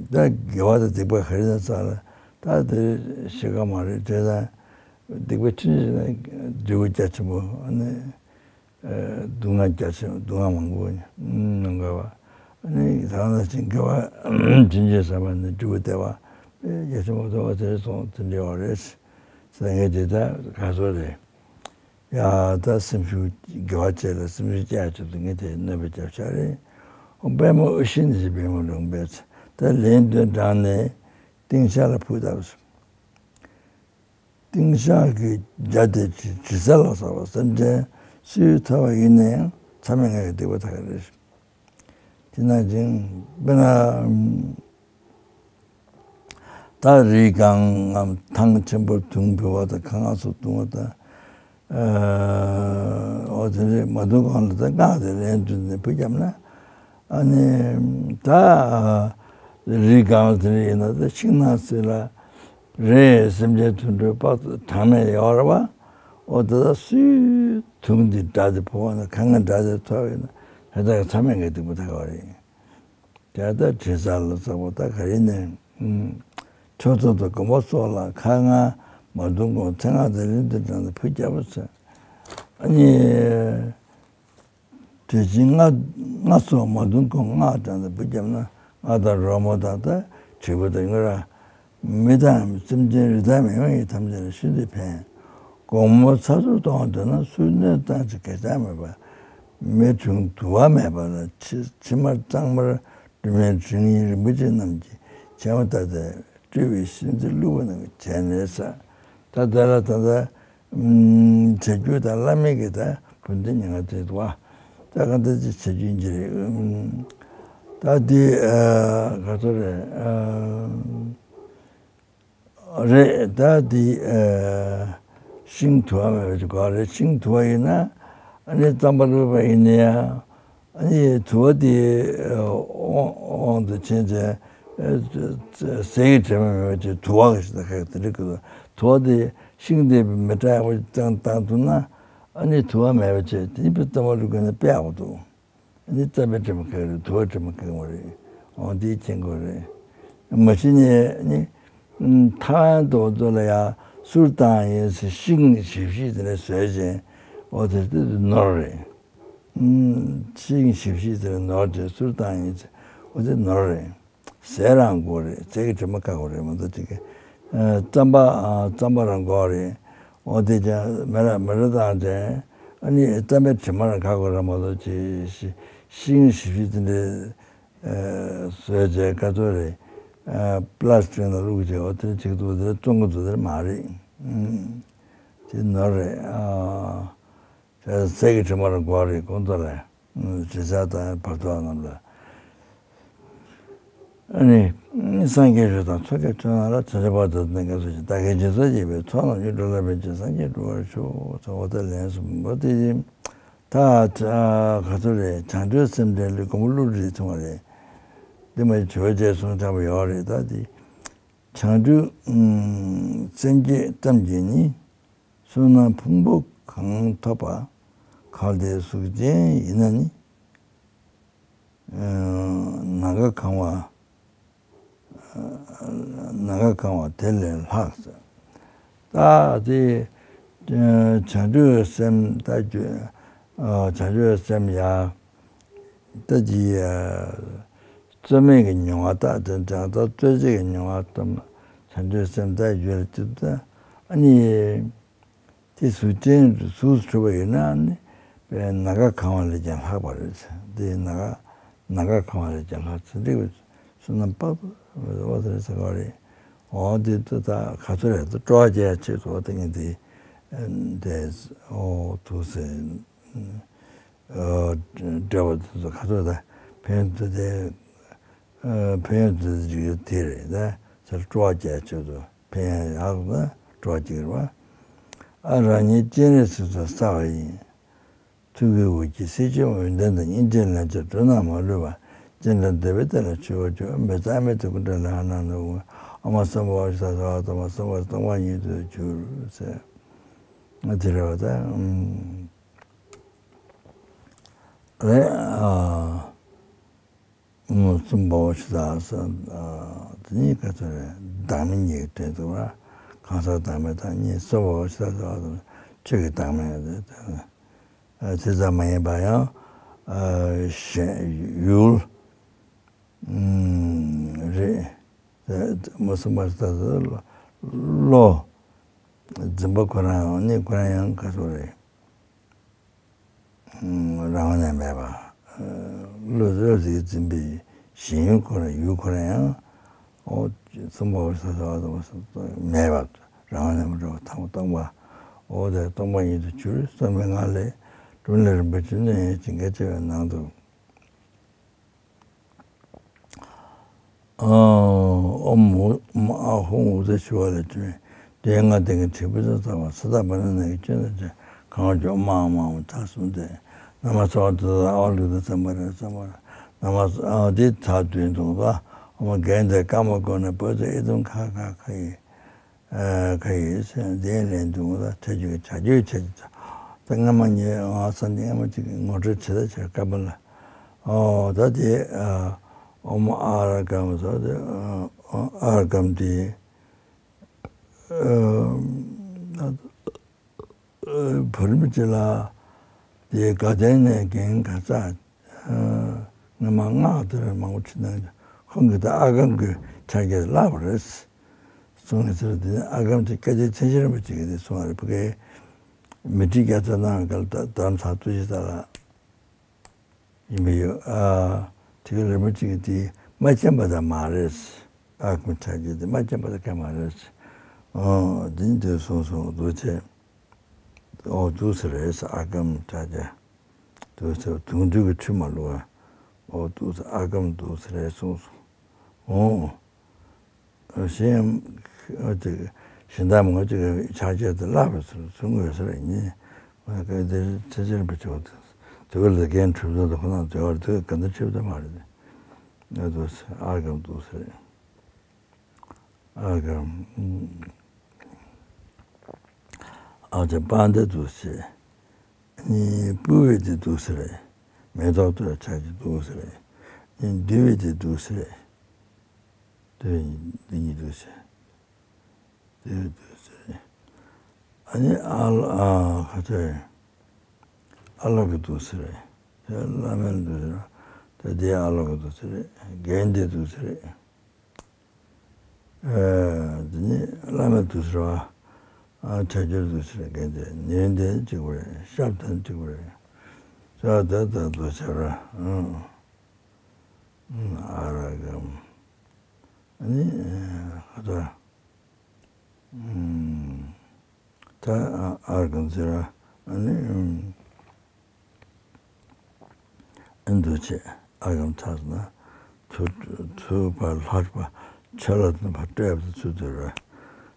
ད་དགེ་བ་དང་སྡིག་པ་ག་རེ་ཡིན་ཙང་ལ་ད་དེ་ཤེས་ཀ་མ་རེད་དེ། ད་སྡིག་པ་ཆུང་ཆུང་ན་འབྲས་བུ་རྒྱ་ཆེན་པོ་ཨ་ནི་སྡུག་བསྔལ་རྒྱ་ཆེན་སྡུག་བསྔལ་མང་པོ་ཡོང་གི་བ། ཨ་ནི་ད་ནང་བཞིན་དགེ་བ་ཆུང་ཆུང་བསགས་པ་ནི་འབྲས་བུ་བདེ་བ་རྒྱ་ཆེན་པོ་ཐོབ་པ་དེ་སོང་དེ་འདྲ་བ་རེད། ཟེར་ངས་དེ་ལྟར་ག་ཚོད་རེད། ཡ་ད་སེམས་ཤུགས་དགེ་བ་བྱས་ལ་སེམས་ཤུགས་བསྐྱེད་ཆེད་དུ་ངས་དེ་གནོད་པ་བརྒྱབ་བཞག་རེད། ཨོ་པདྨ་དབུ་ཞྭ་ནས་ཞེས་པདྨ་འབྲུག་པས་ད་ལན་བདུན་དྲངས་ནས་ཏིང་ཤགས་ལ་ཕུལ་བཏབ་སོང་། ཏིང་ཤགས་ཀྱི་རྒྱ་དེ་དྲི་ཟ་ལ་སོགས་པ་སེམས་ཅན་སུས་ཐོས་པ་ཡིན་ན་ཡང་མཚམས་མེད་ངང་གིས་སྡིག་པ་དག་གི་རེད། དེ་ནང་བཞིན་དཔེར་ན། ད་རིའི་སྒང་ངམ་ཐང་ཆེན་པོར་དུང་འབུད་པ་དང་ཁ་སྔ་སོགས་བརྡུང་བ་དང་། ཨ་འོ་དེ་འདྲས་མ་བརྡུང་གོང་ལ་ད་སྔགས་དེ་ལན་བདུན་ནས་ཕུལ་བརྒྱབ་ན། ཨ་ནི་ད་རིའི་སྒང་ལ་དེ་འདྲས་ཡིན་ན་ད་ཤིང་ནགས་ཚལ་ལ་རེད། སེམས་ཅན་དུད་འགྲོའི་དཔག་ཏུ་གྲངས་མེད་ཡོད་རེད་བ། འོ་དེ་དག་སུས་དུང་འདི་སྒྲ་དེ་ཕོག་པ་ན་ཁ་སྔ་སྒྲ་དེ་ཐོས་པ་ཡིན་ན་དེ་དག་མཚམས་མེད་ཀྱི་སྡིག་པ་དག་གི་རེད། དེ་ལྟར་དྲི་ཟ་ལ་སོགས་པ་ད་ག་རེ་ནས། ཨུམ། ཆོས་ཚོགས་དང་དགོན་པ་སོགས་ལ་ཁ་སྔ་མ་བརྡུང་གོང་མཚན་སྔགས་དང་ལན་བདུན་དྲངས་ཏེ་ཕུལ་བརྒྱབ་པ་ཟེར། ཨ་ནི། དེ་བཞིན་སྔགས་སྔགས་སོགས་མ་བརྡུང་གོང་སྔགས་དྲངས་ཏེ་ཕུལ་བརྒྱབ་ན་སྔགས་དང་རོལ་མོ་དང་ད་དྲིལ་བུ་དང་ངུ་ར། མི་དང་སེམས་ཅན་རི་དྭགས་མི་མ་ཡིན་ཐམས་ཅད་ལ་ཤིན་ཏུ་ཕན། དགོང་མོ་ཚ་གདུང་གཏོང་བ་འདོད་ན་སུས་གནོད་བཏང་ཅིག་གེ་སར་མེད་པ། མེ་དྲུང་དུ་བ་མེད་པ་ལ་ཕྱི་ཕྱི་མར་གཙང་མར་སྒྲོལ་མའི་དྲིན་ཡིན་རིན་པོ་ཆེ་རྣམས་ཀྱིས་བྱེ་མ་བཏབ་སྟེ་སྤྲུལ་པའི་གཤིན་རྗེ་བསླུ་བ་རྣམས་ཀྱིས་བྱས་ནས་ས། ད་ལྟ་ལ་ད་ལྟ་བྱ་རྒྱུད་དང་བླ་མེད་ཀྱི་ད་བུ་འདི་ཉེ་ང་དེ་འདུག་བ། ད་ག་འདི་ཅི་བྱ་རྒྱུད་འགྱུར་རེད། ད་འདི་ག་ཚོད་རེད། རེད་ད་འདི་ཤིང་དུ་བ་མེད་པ་ཅིག་དགོས་རེད། ཤིང་དུ་བ་ཡིན་ན་ཨ་ནི་རྩམ་པ་བླུགས་པ་ཡིན་ན་ཡང་ཨ་ནི་དུ་བ་དེ་དབང་དུ་ཕྱིན་ཚེ་ཟས་ཀྱི་དྲི་མ་མེད་པ་ཅིག་དུ་བ་གི་ཞིག་ད་ཁ་དེ་འདྲ་གི་དུ་བ་དེ་ཤིང་དེ་མེ་དྲག་ཡག་པོ་བཏང་བཏང་ཐུབ་ན་ཨ་ནི་དུ་བ་མེད་པ་བྱས་དེ་ནི་པི་རྩམ་པ་བླུགས་ན་དཔེ་ཡག་པོ་འདུག་ཨ་ནི་རྩམ་པའི་དྲི་མ་གང་རེད། དུ་བ་དྲི་མ་གང་བ་རེད། འོ་འདི་མཁྱེན་དགོས་རེད། མ་གཞི་ནས་ནི་ཐའེ་ཝན་དུ་ཚོ་ལ་ཡ་གསུར་བཏང་ཡིན་ཟེར་ཤིང་ཞིབ་ཞིབ་དེ་ནས་བཟོས་བྱས་འོ་དེ་དེ་ནོར་རེད། ཤིང་ཞིབ་ཞིབ་དེ་ནས་ནོར་དེ་གསུར་བཏང་ཡིན་ཟེར་འོ་དེ་ནོར་རེད། ཟས་རང་དགོས་རེད། ཟས་ཀྱི་དྲི་མ་བཀག་དགོས་རེད་མ་གཏོགས་ཅིག་གི་རྩམ་པ་རྩམ་པ་རང་དགོས་རེད། འོ་དེ་ཀྱང་མེ་ར་མེ་ར་བཏང་ཅན་ཨ་ནི་རྩམ་པའི་དྲི་མ་རང་བཀག་དགོས་རེད་མ་གཏོགས་ཅིག་ཤིང་ཞིབ་ཞིབ་དེ་འདྲའི་བཟོས་བྱས་ཀ་ཚོད་རེད། པི་ལ་སི་ཏིག་ནང་བླུགས་བྱས་འོ་དེ་ཅིག་འདུག་དེ་བཙོང་གི་འདུག་དེ་མ་རེད། དེ་ནོར་རེད། ཟས་ཀྱི་དྲི་མ་རང་དགོས་རེད་ཁོང་ཚོ་ལ། དྲི་ཟ་དང་བར་དོ་རྣམས་ལ། ཨ་ནི། སངས་རྒྱས་ཆོས་དང་ཚོགས་ཀྱི་མཆོག་རྣམས་ལ། དེ་འདྲ་བར་དུ་གནས་སྐབས་སུ་ཞིག་བདག་གིས་སྦྱིན་སོགས་བགྱིས་པའི་ཚོགས་རྣམས་ཀྱིས། འགྲོ་ལ་ཕན་ཕྱིར་སངས་རྒྱས་འགྲུབ་པར་ཤོག་ཚོགས་པ་དང་ལན་གསུམ་པོ་དེ་ཡིན། ད་ག་ཚོད་རེད། བྱང་ཆུབ་སེམས་འགྲེལ་ལས་མགོན་པོ་ཀླུ་སྒྲུབ་ཀྱིས་གསུངས་པ་རེད། འདི་མ་ཡིན་ཇོ་བོ་རྗེས་གསུངས་དྲགས་པ་ཡོད་རེད་ད་དེ། བྱང་ཆུབ་སེམས་བསྐྱེད་ཙམ་གྱིས་ནི། བསོད་ནམས་ཕུང་པོ་གང་ཐོབ་པ། གལ་ཏེ་གཟུགས་ཅན་ཡིན་ན་ནི། ནམ་མཁའ་གང་བ། ནམ་མཁའ་གང་བ་དེ་ལས་ལྷག་ཟེར། ད་དེ་བྱང་ཆུབ་སེམས་ལྟ་རྒྱུ། བྱང་ཆུབ་སེམས་ཡ། ལྟ་ཅི། རྩོལ་མེད་ཀྱི་མྱོང་བ་ལྟ་དེ་དང་ད་རྩོལ་བྱེད་ཀྱི་མྱོང་བ་ལྟ། བྱང་ཆུབ་སེམས་ལྟ་རྒྱུ་ལ་ཅི་ལྟ། ཨ་ནི། དེ་གཟུགས་ཅན་གཟུགས་སུ་གྲུབ་པ་ཡིན་ན་ནི། དཔེ་ནམ་མཁའ་གང་བ་ལས་ཀྱང་ལྷག་པ་རེད། དེ་ནམ་མཁའ་ནམ་མཁའ་གང་བ་ལས་ཀྱང་ལྷག་ཚུལ་འདི་བསོད་ནམས་དཔག་ཏུ་མེད་པ་ཟེར་ས་ག་རེད། འོ་དེ་ད་ད་ག་ཚོད་རེད། ད་སྤྲོ་བ་རྒྱས་ཆེད་དུ་འོ་དེ་ངས་དེ་དེ་འོ་ཐུགས་སེ་འགྲེལ་པ་དེ་ཚོ་ག་ཚོད་ད་ཕན་ཚུན་དེ། ཕན་ཡོན་དེ་ཅིག་དེ་རེད་ད། ཚེ་སྤྲོ་བ་རྒྱས་ཆེད་དུ་ཕན་ཡོན་ཡག་ན་སྤྲོ་བ་ཅིག་རེད་བ། ཨ་རང་ཉིད་སྤྱན་རས་གཟིགས་སུ་གསལ་བ་ཡིན། ཐུགས་ཀྱི་འོད་ཀྱིས་སྲས་ཆེན་ཡོན་ཏན་དང་། སྙིང་རྗེ་ལན་ཆགས་འགྲོ་རྣམས་མ་ལུས་པ། ཅི་འདྲ་འདོད་པའི་དོན་ལ་མཆོད་པར་གྱུར། འབད་བརྩོན་ཨ་མྲའི་དོན་ཀུན་བྲལ་ལ་ཧ་ན་ནོ། ཨོཾ་སྭ་བྷཱ་ཝ་ཤུདྡྷ་སྭ་བྷཱ་ཀ་དྷཱུ་མ་སྭ་བྷཱ་ཀ་སྟོང་པ་ཉིད་དུ་གྱུར་ཟེར། དེ་རེད་བ་ད། རེད་ཨ། ཨོཾ་སྭ་བྷཱ་ཝ་ཤུདྡྷ་སྭ། དེ་གཉིས་ཀ་ཚོད་རེད། བདག་མེད་གཉིས་ཀྱི་དོན་དུ་བ། གང་ཟག་བདག་མེད་དང་གཉིས། སྭ་བྷཱ་ཝ་ཤུདྡྷ་སྭ་བྷཱ་ཀ་དྷཱུ་མ་ཆོས་ཀྱི་བདག་མེད་དེ་ཙམ་མ་ཡིན་པ་ཡང་། གཞན་ཡུལ་རེད། ཨོཾ་སྭ་བྷཱ་ཝ་ཤུདྡྷ་སྭ་བྷཱ་ཀ་བློ་འཛིན་པ་ཁོ་རང་ནི་ཁོ་རང་ཡང་ག་ཚོད་རེད། རང་དབང་ནས་མེད་པ། བློ་བློ་ཟིག་འཛིན་པའི་ཞེན་ཡུལ་ཁོ་རང་ཡུལ་ཁོ་རང་ཡང་། ཨོ། སྭ་བྷཱ་ཝ་ཤུདྡྷ་སྭ་བྷཱ་ཀ་དྷཱུ་མ་སྭ་བྷཱ་ཀ་མེད་པ། རང་དབང་ནས་མ་གྲོལ་བ་ཐག་པ་སྟོང་པ། ཨོ་དེ་སྟོང་པ་ཉིད་དུ་གྱུར། གསུངས་པའི་ངང་ལས་འབྲུམ་ལས་རིན་པོ་ཆེ་གནས་ཡང་ཇི་སྐད་བྱ་བའི་ནང་དུ། ཨོཾ་ཨ་ཧོཾ་ཨུ་དྷ་ཤྲཱི་ཝ་ལ་ཏྲི་མེ། དེའི་སྔགས་དེ་ཀའི་ཕྲེང་བུ་ཙམ་ཚ་བ། ས་བདག་པ་ཎ་ནང་གི་ཅོད་འདྲ་ཅན། གང་བ་བཅུ་ཨོཾ་ཨཱཿཧཱུྃ་ཨཱཿཧཱུྃ་ཐ་གསུམ་སྟེ། ན་མ་སྭ་བྷཱ་ཏུ་ཏྲ་ཨ་ཝ་ལི་ཀ་ཏ་ཙམ་པ་ར་ཙམ་པ་ར། ན་མ་སྭ་བྷཱ་ཏུ་ཏྲ་དུས་འདུག་ལ། ཨོཾ་གན་དྷེ་ཀ་མ་ཀུཎྜ་པུ་ཏྲ་ཨི་དུཾ་ཁ་ཁ་ཁ་ཡེ། ཨ་ཁ་ཡེ་ཟེར་དེ་ལན་འདུག་ལ། ཐལ་འགྱུར་གྱི་བྱ་རྒྱུའི་ཆེད་དུ། ད་སྔ་མ་ཉིད་ཨ་སང་དེ་སྔ་མ་ཅིག་ངོ་སྤྲོད་བྱེད་ད་བྱེད་སྐབས་ལ། ཨོ་ད་དེ་ཨ་ཨོཾ་ཨཱ་ར་གམ་ཟེར་དེ་ཨ་ཨཱ་ར་གམ་དེ་ཨ་བུ་རམ་ཅི་ལ་དེ་དགའ་ལྡན་ནས་རྒན་ག་ས་སྔ་མ་སྔགས་དེ་མང་པོ་ཕྱི་ནང་ཁོང་གིས་ད་ཨཱ་གམ་གྱི་ཕྱག་རྒྱ་བཀླགས་པ་རེད། གསུངས་ནས་ཟེར་དེ་ནི་ཨཱ་གམ་དེ་སྐད་ཆ་ཆེན་ཆེན་རིན་པོ་ཆེ་གིས་དེ་གསུངས་པ་རེད། ཕ་གིའི་མི་ཁྲི་བརྒྱ་རྩ་གནང་གལ་ད་དམ་ཚགས་ཏུ་ཞིག་ད་ལ་ཡིན་པ་ཡོད། ཨ་དེ་ག་རིན་པོ་ཆེ་གིས་དེ་མ་མཁྱེན་པ་ད་མ་རེད། ཨཱ་གམ་ཕྱག་རྒྱ་དེ་མ་མཁྱེན་པ་ད་ག་མ་རེད། ཨོ་དེ་ནི་དེ་གསུངས་སོང་འདུག་ཅེས། ཨོ་འདུག་ཟེར་རེད་ཟེར། ཨཱ་གམ་ཕྱག་རྒྱ་འདུག་ཟེར། དུང་འདུས་ཀྱི་ཁྲུས་མ་བླུགས་པ། ཨོ་འདུག་ཟེར། ཨཱ་གམ་འདུག་ཟེར་རེད་གསུངས་སོང་། ཨོ། གཞན་ཨ་ཅིག་གཞན་དག་མང་ཅིག་གིས་ཕྱག་རྒྱ་དེ་བཀླགས་པ་ཟེར་གསུང་དགོས་ཟེར་ཡིན། ང་སྐད་དེ་ཆེ་ཆེར་འབུལ་ཆོག་དེ་དེ་བས་ལ་རྒན་གྲུབ་ཐོབ་དང་ཁོ་ན་དེ་བར་དེ་ག་འདི་ཆེ་བ་དེ་མ་རེད། ཨ་འདུག་ཟེར། ཨཱ་གམ་འདུག་ཟེར། ཨཱ་གམ། ཨ་ཅེ་པཱ་འདི་འདུག་ཟེར། ཨ་ནི་སྤུ་བའི་དེ་འདུག་ཟེར། མེ་ཏོག་ཏུ་ཆགས་ཀྱི་འདུག་ཟེར། ཨ་ནི་འདུས་པའི་དེ་འདུག་ཟེར། འདུས་པའི་འདི་གཉིས་འདུག་ཟེར། འདུས་འདུག་ཟེར། ཨ་ནི་ཨ་ལ་ཨ་ཁ་ཚ་ཨ་ལོ་གི་འདུག་ཟེར། དེ་བླ་མེད་འདུག་ཟེར། དེ་དེ་ཨ་ལོ་གི་འདུག་ཟེར། རྒན་དེ་འདུག་ཟེར། ཨ་དེ་ནི་བླ་མེད་དུ་ཟེར་བ། ཨ་ཁྲ་ཁྱེར་དུ་ཟེར་མཁན་དེ་ནི་དེ་གཅིག་པ་རེད། ཤབ་དང་གཅིག་པ་རེད། ཤ་དེ་དང་དུ་ཟེར་བ། ཨ་ར་གམ། ཨ་ནི་ཧ་ད། ད་ཨ་ར་གམ་ཟེར་བ། ཨ་ནི། ཨ་འདུ་བྱེད། ཨ་གམ་ཐ་ན། ཐུ་ཐུ་ཕ་ལྷར་པ་ཆ་ལ་དང་ཕ་སྤྲད་པ་ཚུལ་དུ་ར།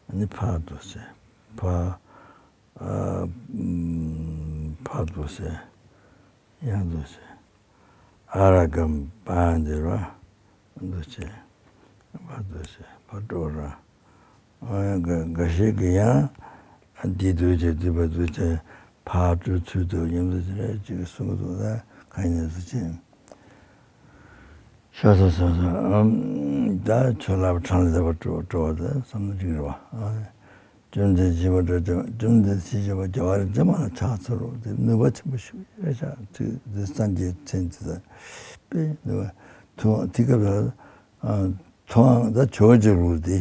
ཨ་ནི་ཕ་འདུ་བྱེད། ཕ་ཨ་ཕ་འདུ་བྱེད། ཡང་འདུ་བྱེད། ཨ་ར་གམ་པ་འདིར་བ་འདུ་བྱེད། ཕ་འདུ་བྱེད། ཕ་སྤྲོ་ར། འགའ་ཞིག་གིས་ཡང་ འདི་འདུག་ཅེས་འདུས་པ་འདུག་ཅེས་ཕར་སྤྲོད་ཚུལ་འདུག་སྙམ་དུ་ཅི་རེ་ཅིག་གསུང་གི་འདུག་ད་གང་ཡིན་ཟེར་ཅིང་། ཤ་ཟ་ཟ་ཟ་ཨམ། ད་ཆོས་ལབ་གྲངས་ལས་འདས་པ་སྤྲོ་སྤྲོ་བ་དེ་བསམ་བློ་ཅིག་རེད་བ། བཅོམ་ལྡན་ཞི་བ་འདྲ་བཅོམ་བཅོམ་ལྡན་ཞི་བྱེད་པ་རྒྱལ་བ་རིན་ཆེན་མ་ལ་ཕྱག་འཚལ་ལོ། དེ་ནུས་པ་ཆེན་པོ་ཞིག་རེད་ཤག་དེ་དེ་སངས་རྒྱས་མཚན་དེ་དང་དཔེ་ནུས་པ་ཐུབ་དེ་སྐབས་ལ་ཐུབ་དབང་ད་ཇོ་བོ་རྗེ་ལུགས་དེ།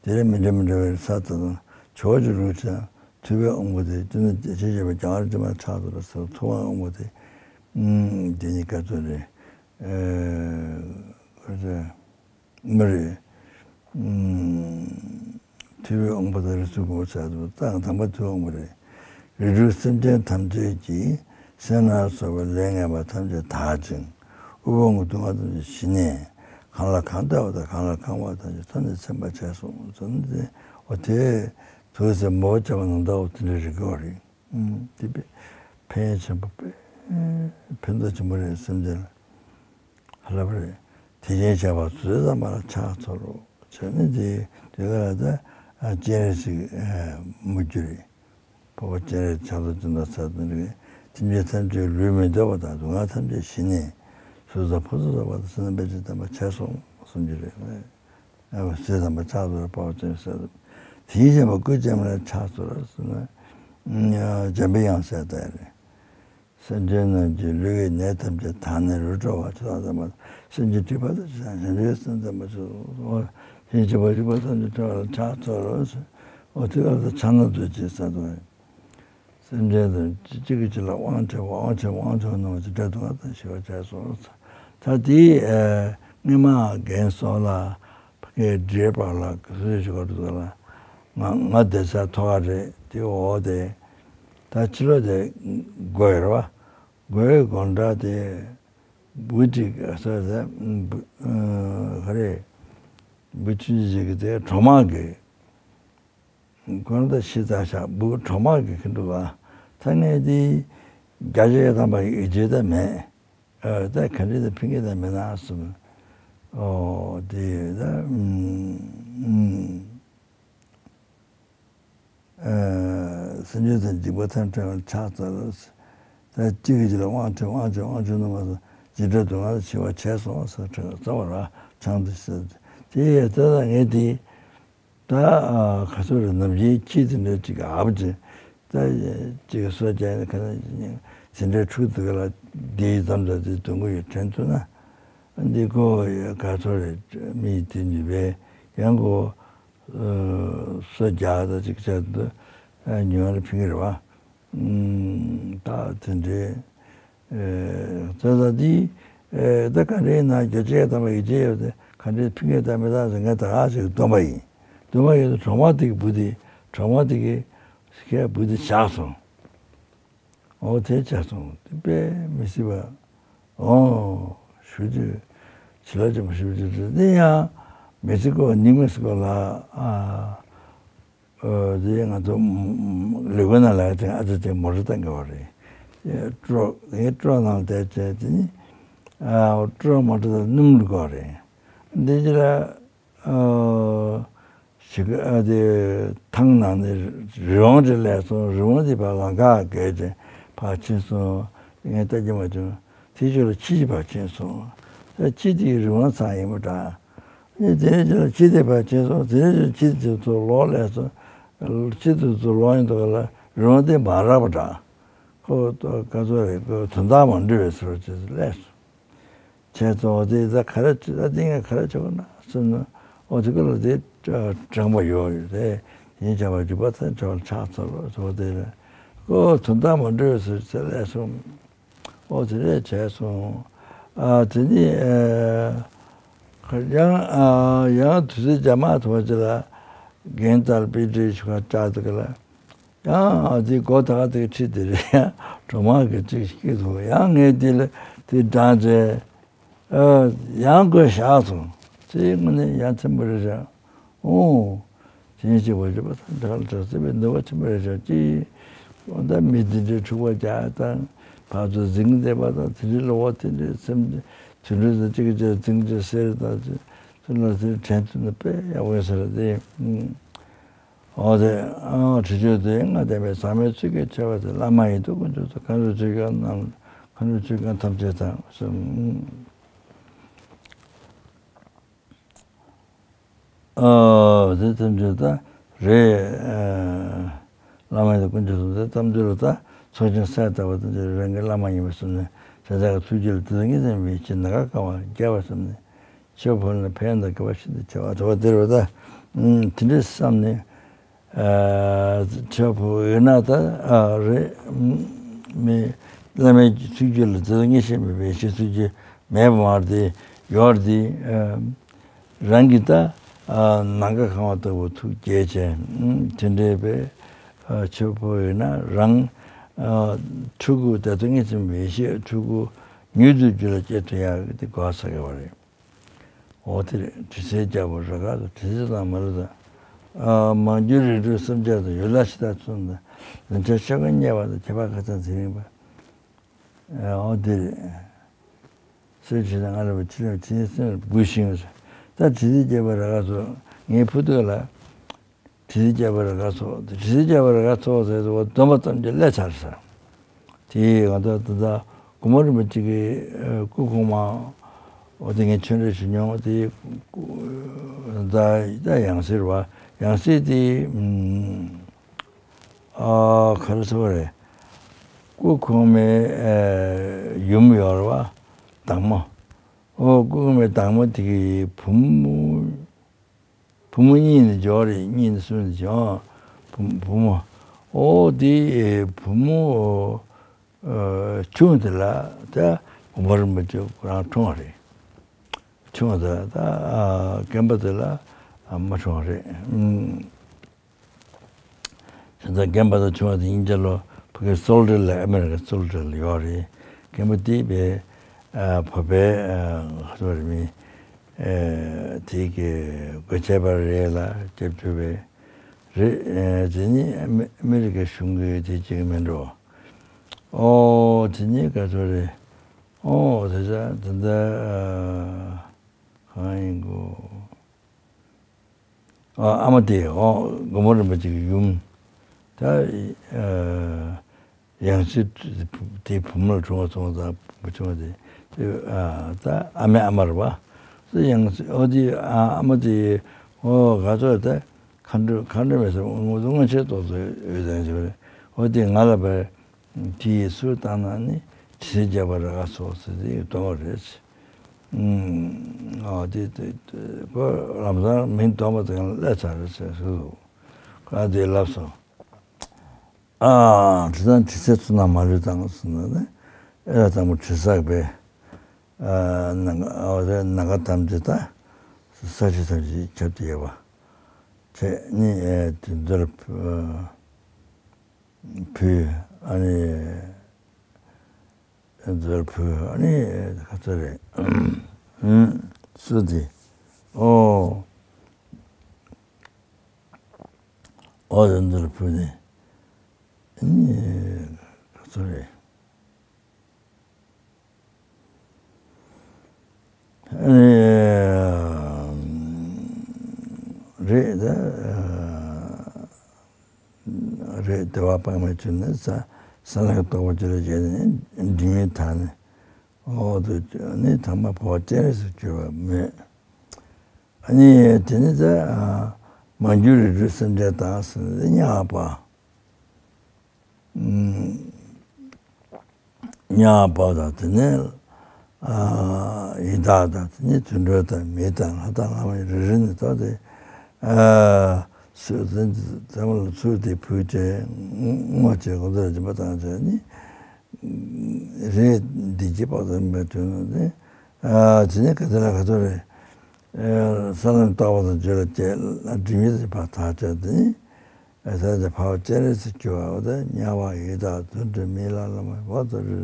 དེ་ལས་མི་འདྲ་མི་འདྲ་བའི་ས་དང་ཇོ་བོ་རྗེ་ལུགས་ཀྱང་ཐུབ་པའི་དབང་པོ་དེ་བཅོམ་ལྡན་ཞི་བྱེད་པ་རྒྱལ་བ་རིན་ཆེན་མ་ལ་ཕྱག་འཚལ་ལོ་ཟེར་ཐུབ་དབང་དབང་པོ་དེ། དེ་ཉིད་སྐབས་སུ་རེད། མི་རེད། ཐུབ་པའི་དབང་པོ་དང་རིགས་གསུམ་གོ་ཆ་དུ་ཏང་དམ་པ་ཐུབ་དབང་པོ་རེད། རིགས་དྲུག་སེམས་ཅན་ཐམས་ཅད་ཀྱི་སེར་སྣ་སོགས་པའི་ལས་ངན་པ་ཐམས་ཅད་དག་ཅིང་། དབུལ་ཕོངས་ཀྱི་སྡུག་བསྔལ་ཐམས་ཅད་ཞི་ནས། གང་ལ་གང་ལྟ་བ་དང་གང་ལ་གང་འབབ་ཐམས་ཅད་ཐོབ་ནས་ཚིམ་པར་བྱས་སོ། ཟེར་ནས་འོ་དེ་དུས་སེ་མོ་བྱ་བ་ནང་ལྟ་བུ་དེ་འདྲ་རིག་གི་རེད། དེ་དཔེ་ཕན་ཆེན་པོ་དཔེ་ཕན་ཐོགས་ཆེན་པོ་རེད་སེམས་ཅན་ལ། ལབ་པ་རེད། དེ་བཞིན་གཤེགས་པ་བཟོད་ཟམ་པ་ལ་ཕྱག་འཚལ་ལོ། བྱས་ནས་དེ་དེ་ག་ལ་ད་སྤྱན་རས་གཟིགས་མོ་རྒྱུད་རེད། འཕགས་པ་སྤྱན་རས་ཕྱག་རྡོར་སྤྱན་སྟོབས་གསལ་དང་འདྲ་བའི་སེམས་ཅན་ཐམས་ཅད་ལུས་མི་འདོད་པ་དང་སྡུག་བསྔལ་ཐམས་ཅད་ཞི་ནས་བཟོད་ཟམ་ཕུན་སུམ་ཚོགས་པ་དང་བསོད་ནམས་དཔལ་གྱིས་བརྟན་པར་བྱས་སོ་གསུངས་རྒྱུ་རེད། བཟོད་ཟམ་པ་ཕྱག་འཚལ་ལོ། འཕགས་པ་སྤྱན་རས་གཟིགས་དེ་བཞིན་གཤེགས་པ་སྐུ་ཅན་མ་ལ་ཕྱག་འཚལ་ལོ་ཟེར་ན་འཇམ་པའི་དབྱངས་གསལ་དར་རེད། སེམས་ཅན་རྣམས་ཀྱི་ལུས་ཀྱི་ནད་ཐམས་ཅད་དག་ནས་རོ་བྲོ་བ་ཆོས་དང་ལྡན་པ། སེམས་ཅན་སྒྲིབ་པ་དང་བཅས་པ་སེམས་ཅན་སེམས་ཅན་ལྡན་པ་ཆོས་སེམས་ཅན་སྒྲིབ་པ་སྒྲིབ་པ་ཐམས་ཅད་བྲལ་བར་ཕྱག་འཚལ་ལོ། འོ་དེ་ག་ལ་ཕྱག་ན་རྡོ་རྗེ་ཟེར་དོ། སེམས་ཅན་དང་གཅིག་གིས་གཅིག་ལ་དབང་བྱེད་པ་དབང་བྱེད་དབང་ཕྱུག་རྣམས་ཀྱི་དགྲ་སྡུག་བསྔལ་དང་ཞི་བར་བྱས་སོ། ད་དེ་སྔོན་མ་རྒན་སོགས་ལ་ཕ་གིའི་འདྲེས་པ་ལ་ག་ཚོད་ཞིག་ག་འགྲོ་ལ་ང་ང་བསྡད་ས་ཐོག་ཁ་རེད་དེ། འོ་དེ། ད་ཕྱི་ལོགས་དེ་སྒོ་ཡོད་རེད་བ། སྒོའི་སྒོ་འགྲམ་དེ་འབུ་ཅིག་ས་ས་ག་རེ་འབུ་ཆུང་ཆུང་ཅིག་གི་དེ་གྲོག་མ་གི་ཁོ་རང་ད་ཤི་ཚར་ཤག་འབུ་གྲོག་མ་གི་ཁེ་འདུག་ག་ད་ངས་དེ་བརྒྱ་ཆ་ཡ་ཐམ་པ་ཡིད་ཆེས་ད་མེད། ཨ་ད་ག་འདྲ་ད་ཕིང་གི་ད་མེད་ན་གསུངས། ཨོ་དེ་ད་ཨུམ་ཨུམ། སེམས་ཅན་དང་འཇིགས་པ་ཐམས་ཅད་བྲལ་བར་ཕྱག་འཚལ་ལོ། ད་གཅིག་གིས་གཅིག་ལ་དབང་ཁྲིད་དབང་ཁྲིད་དབང་ཁྲིད་གནང་བ་དང་འཇིགས་བྲལ་སྡུག་བསྔལ་ཞི་བར་བྱས་སོ་ཟེར་ཁྲིད་རྩ་བ་ར་ཆང་དུ་ཟེར། དེ་ཡས་ད་ད་ངས་དེ་ད་ག་ཚོད་རེད་ནམ་རྒྱུན་ཁྱི་དེ་འདྲ་གཅིག་ཨབ་ཅིག་ད་གཅིག་གི་སོ་བརྒྱབ་ནས་ཁ་ན་ཟིན་འདྲའི་ཕྲུག་དེ་ག་ལ་བསྡད་ཡི་ཙམ་ད་དེ་སྡོང་གི་ཡོད་དྲན་ཐུབ་ན་འདི་ཁོ་ག་ཚོད་རེད་མི་དེ་ནུས་པའི་ཡང་ཁོ། སོ་རྒྱག་ད་ཅིག་བྱས་འདུག་ཉུང་ལ་ཕིང་གི་རེད་བ། ད་དེ་འདྲའི་རྩ་ས་འདི་ད་ག་འདྲའི་ན་རྒྱ་ཆེ་དམ་པ་ཡིད་ཆེས་ཡོད་དེ་ག་འདྲའི་ཕིང་གི་ད་མི་ད་ཟེར་ངས་ད་ག་ཞིག་སྟོན་པ་ཡིན། སྟོན་པ་ཡིན་དུ་གྲོག་མ་དེ་གི་བུ་དེ་གྲོག་མ་དེ་གི་ཁའི་བུ་དེ་བཞག་སོང་། འོ་དེ་བྱས་སོང་དེ་དཔེ་མི་སྲིད་པ། འོ་ཞུ་རྒྱུ་བྱི་ལ་ཅན་པ་ཞུ་རྒྱུ་དེ་ནི་ཡང་མི་སྲིད་གོ་ནི་མི་སྲིད་གོ་ལ་ཨ། འོ་དེ་ང་ཚོ་ལས་ཁུངས་ནང་ལ་དེ་ཨ་ཙི་དེ་མོ་ཊ་བཏང་གི་བ་རེད། སྤྲོ་ངའི་སྤྲོ་ནང་བསྡད་བྱས་དེ་ནི་ཨ་སྤྲོ་མོ་ཊ་དང་སྣུམ་ལུག་གོ་རེད། འདི་ཅི་ལ། ཞིག་ཨ་དེ་ཐང་ནང་ནས་རི་བོང་དེ་སླེབས་སོང་། རི་བོང་དེ་ཕར་ལམ་ཁ་བརྒལ་ཏེ་ཕར་ཕྱིན་སོང་། ངས་ལྟ་རྒྱུ་མ་བྱུང་། དེ་ཕྱོགས་ལ་ཁྱི་ཞིག་ཕར་ཕྱིན་སོང་། ད་ཁྱི་དེ་རི་བོང་ཚང་ཡིན་པ་འདྲ། ཨ་ནི་དེ་ནས་ཕྱིན་ལ་ཁྱི་དེ་ཕར་ཕྱིན་སོང་། དེ་ནས་ཕྱིན་ཁྱི་དེ་ཚོ་ལོག་སླེབས་སོང་། ཁྱི་དེ་ཚོ་ལོག་ཡིན་དུས་ལ་རི་བོང་དེ་མ་རག་པ་འདྲ། ཁོ་ད་ག་ཚོད་རེད། ཁོ་དོན་དག་མ་འགྲུབ་པའི་ཟེར་བ་ཅིག་སླེབས་སོང་། བྱས་ཙང་འོ་དེ་ད་ག་རེ་བྱེད་ད་དེ་ངས་ག་རེ་བྱེད་དགོས་ན་བསམ་ན་འོ་དེ་ཀ་ལ་དེ་དྲན་པ་ཡོད་རེད། ཡིན་ཅང་བ་རྒྱུ་པ་ཚན་ཆོག་ཕྱག་འཚལ་ལོ་ཟེར་བ་དེ་རེད། ཁོ་དོན་དག་མ་འགྲུབ་ཟེར་ཚེ་ལས་སོང་། འོ་དེ་རེད་བྱས་སོང་། ཨ་དེ་ནི་ཡང་ཡང་དུས་ཚོད་རྒྱ་མ་ཐུབ་པ་ཅིག་ལ་རྒན་ཏར་པི་ཏྲི་ཞུ་ཁ་བཅར་དེ་ཀ་ལ། ཡང་ཨ་ཙི་སྒོ་ད་ག་དེ་ཁྲིད་དེ་རེད། ཡང་གྲོག་མ་གི་ཅིག་སྐྱིད་འདུག་ཡང་ངས་དེ་ལ་དེ་འདྲ་མཛད། ཨ་ཡང་སྒོ་བཞག་སོང་། དེ་དངོས་གནས་ཡ་མཚན་པོ་རེད་ཤག་འོ། དེ་ནས་སྐྱེ་བ་བརྒྱུད་པ་དང་དགྲ་ལ་དགྲ་བརྩེ་བའི་ནུས་པ་ཆེན་པོ་རེད་ཤག་ཅི། འོ་ད་མི་འདི་འདྲའི་འཁྲུག་པ་རྒྱག་དང་ཕར་ཚུར་འཛིང་བསྡད་པ་དང་དེ་འདྲའི་བློ་བ་དེ་འདྲའི་སེམས་དེ་དུད་འགྲོ་དང་གཅིག་གིས་གཅིག་འཛིང་རྒྱུ་གསེར་དང་དེ་ཚོ་ལ་དེ་དྲན་ཐུབ་ན་དཔེ་ཡག་པོ་ཡོད་ས་རེད་དེ། འོ་དེ། ཨ་དྲི་ཆོས་དེ་ལྔ་ལྡན་པའི་ཟག་མེད་ཚིག་གི་ཆེ་བ་དེ། བླ་མ་ཡི་དྭགས་དཀོན་མཆོག་དང་། མཁའ་འགྲོ་ཆོས་སྐྱོང་རྣམས། མཁའ་འགྲོ་ཆོས་སྐྱོང་ཐམས་ཅད་དང་གསུམ། ཨ་དེ་ཐམས་ཅད་ད་རེད། ཨ་བླ་མ་ཡི་དྭགས་དཀོན་མཆོག་གསུམ་དེ་ཐམས་ཅད་ལ་ད་ཚོགས་ཆེན་གསལ་བཏབ་པ་དང་། རང་གི་བླ་མ་ཡིན་པར་བསམས་ནས། བྱས་དགའ་ཐུགས་རྗེ་ལ་དེ་དག་ཉིད་ཙམ་པའི་ཕྱིར། ནམ་མཁའ་གང་བར་རྒྱས་པར་བསམས་ནས། ཆོས་ཕུལ་ན་ཕན་དང་དགེ་བ་ཤིན་ཏུ་ཆེ་བ། དེ་བ་དེར་བ་ད། ཨུམ། དེ་འདྲའི་བསམ་ནས། ཨ་ཆོས་ཕུལ་ཡོད་ན་ད། ཨ་རེད། མི་བླ་མའི་ཐུགས་རྒྱུད་ལ་དེ་དག་ཉིད་ཤེས་མེད་པའི་ཕྱིར། ཐུགས་རྒྱུད་མེད་པ་མ་རེད་དེ། ཡོད་རེད་དེ། ཨ་རང་གི་ད། ཨ་ནམ་མཁའ་གང་བ་ལྟ་བུ་ཐུགས་དགྱེས་བྱས། ཨུམ། དེ་འདྲའི་བའི་ཨ་ཆོས་ཕུལ་ཡོད་ན། རང་ཨ་ཕྲུ་གུ་དེ་དག་ཉིད་ཙམ་པའི་ཕྱིར། ཕྲུ་གུ་མྱུར་དུ་རྒྱུད་ལ་སྐྱེ་ཐུབ་ཡག་གི་དེ་གོ་ས་ག་བ་རེད། འོ་དེ་རེད། དྲི་ཟའི་རྒྱལ་པོ་རཱ་ག་སོགས། དྲི་ཟ་དང་མ་ལུས་དང་། ཨ་མང་རྒྱུ་རིགས་དྲུག་སེམས་ཅན་དང་། ཡུལ་ལྷ་གཞི་བདག་ཚུལ་ཁྲིམས་དང་། རིན་ཆེན་ཆོས་གོས་རྙེད་པ་དང་། ཁྱད་པར་ཁ་ཚང་ཚེ་རིང་བ། ཨ་འོ་དེ་རེད། གསོལ་ཇ་དང་ང་ར་བ་ཕྱི་ལ་ཕྱི་སེམས་འབུལ་ཞིང་། ད་དྲི་ཟའི་རྒྱལ་པོ་རཱ་ག་སོགས་ངའི་ཕུ་ཐུག་ལ། དྲི་ཟའི་རྒྱལ་པོ་རཱ་ག་སོགས། དྲི་ཟའི་རྒྱལ་པོ་རཱ་ག་སོགས་ཟེར་དུས་སྡོམ་པ་ཙམ་གྱིས་སླེབས་ཚར་ས། དེ་ང་ཚོ་ད་ལྟ་གོང་མ་རིན་པོ་ཆེ་གི་ཨ་སྐུ་གོང་མ། འོ་དེ་ངས་ཆོས་འབྲེལ་ཞུ་མྱོང་། དེ་ད་ད་ཡང་སྲིད་རེད་བ། ཡང་སྲིད་དེ། ཨ་ག་རེ་ཟེར་བ་རེད། སྐུ་གོང་མའི་ཨ་ཡུམ་ཡོད་རེད་བ། བདག་མོ། ཨོ་སྐུ་གོང་མའི་བདག་མོ་དེ་གི་བུ་མོ། བུ་མོ་གཉིས་ནི་འབྱོར་རེད། གཉིས་ནི་གསུམ་ནི་འབྱོར། བུ་བུ་མོ། ཨོ་དེ་བུ་མོ་ཨ་ཆུང་དེ་ལ་ད་གོང་མ་རིན་པོ་ཆེ་ཁོ་རང་འཁྲུངས་པ་རེད། ཆུང་དེ་ད་ཨ་རྒན་པ་དེ་ལ་ཨ་མ་འཁྲུངས་པ་རེད། ཨུམ། དེ་ལྟར་རྒན་པ་དང་ཆུང་བ་དེ་གཉིས་ཆ་ལོ་ཕ་གིའི་སོལ་ཌར་ལ། ཨ་མེ་རི་ཀའི་སོལ་ཌར་ལ་ཡོད་རེད། རྒན་པ་དེ་བས་ཨ་བོད་པའི་ཨ་ག་ཚོད་རེད། མི་ཨ་དེ་གི་སྒོ་ཁྱད་པར་རེད་ལ་སྐྱབས་བཅོལ་བའི་རེད། ཨ་དེ་ནི་ཨ་མེ་ཨ་མེ་རི་ཀའི་གཞུང་གི་དེ་གཅིག་མིན་འགྲོ། ཨོ་དེ་ནི་ག་ཚོད་རེད། ཨོ་དེ་ཚ་དེ་འདྲ་ཨ་གང་ཡིན་གོ། ཨ་ཨ་མ་དེ། ཨོ་གོང་མ་རིན་པོ་ཆེ་གི་ཡུམ། ད་ཨ་ཡང་སྲིད་དེ་བུ་མོ་ལ་འཁྲུངས་པ་སོང་ཙང་བུ་ཆུང་བ་དེ་དེ་ཨ་ད་ཨ་མའི་ཨ་མ་རེད་བ། དེ་ཡང་སྲིད། ཨོ་དེ་ཨ་ཨ་མ་དེ། ཨོ་ག་ཚོད་ད་མཁའ་འགྲོ་མཁའ་འགྲོ་མེད་ས་དངོས་དངོས་ཆེན་ཏོག་ཙམ་ཡོད་ཙང་ཞིག་རེད། ཨོ་དེ་ང་ལ་བས། དེ་ཡི་སུ་བཏང་ན་ནི་དྲི་ཟའི་རྒྱལ་པོ་རཱ་ག་སོགས་ཟེར་དེ་ཡི་སྡོམ་པ་རེད། ཨུམ། ཨ་དེ་དེ་དེ་ཁོ་ལམ་སང་མིང་སྡོམ་པ་དེ་གང་སླེབས་ཚར་རེད་ཟེར་ཟེར་འདུག། ཁོ་ཨ་དེ་ལབ་སོང་། ཨ་དྲི་དང་དྲི་ཟའི་ཚུལ་རྣམས་མ་ལུས་དང་ཟེར་ན་ནི། ཨེ་ར་དང་པོ་དྲི་ཟ་བས། ཨ་ནམ་མཁའ་ཨ་རེ་ནམ་མཁའ་ཐམས་ཅད་དང་། ས་གཞི་ཐམས་ཅད་ཁྱབ་སྟེ་ཡོད་པ། དེ་ནི་ཨེ་དེ་འདིར་ཕུལ། ཨ་ནི་འདིར་ཕུལ། ཨ་ནི་ག་ཚོད་རེད། སུ་དེ། ཨོ། ཨོ་དེ་འདིར་ཕུལ་ནས། ཨ་ནི་ག་ཚོད་རེད། ཨ་ནི་རེད་ད། རེད། བདེ་བ་དཔག་མེད་བྱུང་ནས། ས་ས་ལ་རྟོགས་པ་ཅི་ལ་བྱས་ནས་སྒྲིབ་གཉིས་དག་ནས། འོག་ཏུ་ནི་ཐ་མ་འཕོ་བ་སྤྱན་རས་གཟིགས་གྱུར་པ་མོད། ཨ་ནི་དེ་ནི་ད་མང་རྒྱུ་རིགས་དྲུག་སེམས་ཅན་དང་ཟེར་ནས་དམྱལ་བ། དམྱལ་བ་དང་། དེ་ནས་ཡི་དྭགས་དང་། དེ་ནས་དུད་འགྲོ་དང་མི་དང་ལྷ་དང་ལྷ་མིན་རེ་རེ་ནས་བཏགས་ཏེ། སུ་དེ་ཚང་མ་ལ་ཚུར་དེ་ཕུལ་ཏེ་བསྔོ་བྱས་གོང་དུ་སྦྱིན་པ་བཏང་བྱས་ནི། རེད། འདི་རྗེས་དཔག་ཏུ་མེད་དོན་ནི། དེ་ནས་ག་དེ་ལ་ག་ཚོད་རེད། ས་ལམ་རྟོགས་པ་དང་རྒྱུད་ལ་སྐྱེས་ལ་སྒྲིབ་གཉིས་དེ་ཕར་དག་བྱས་ཏེ། ཨ་ས་དེ་འཕོ་བ་སྤྱན་རས་གཟིགས་གྱུར་པ། འོ་ད་དམྱལ་བ་ཡི་དྭགས་དུད་འགྲོ་མི་ལྷ་ལྷ་མིན་འོ་ད་རི་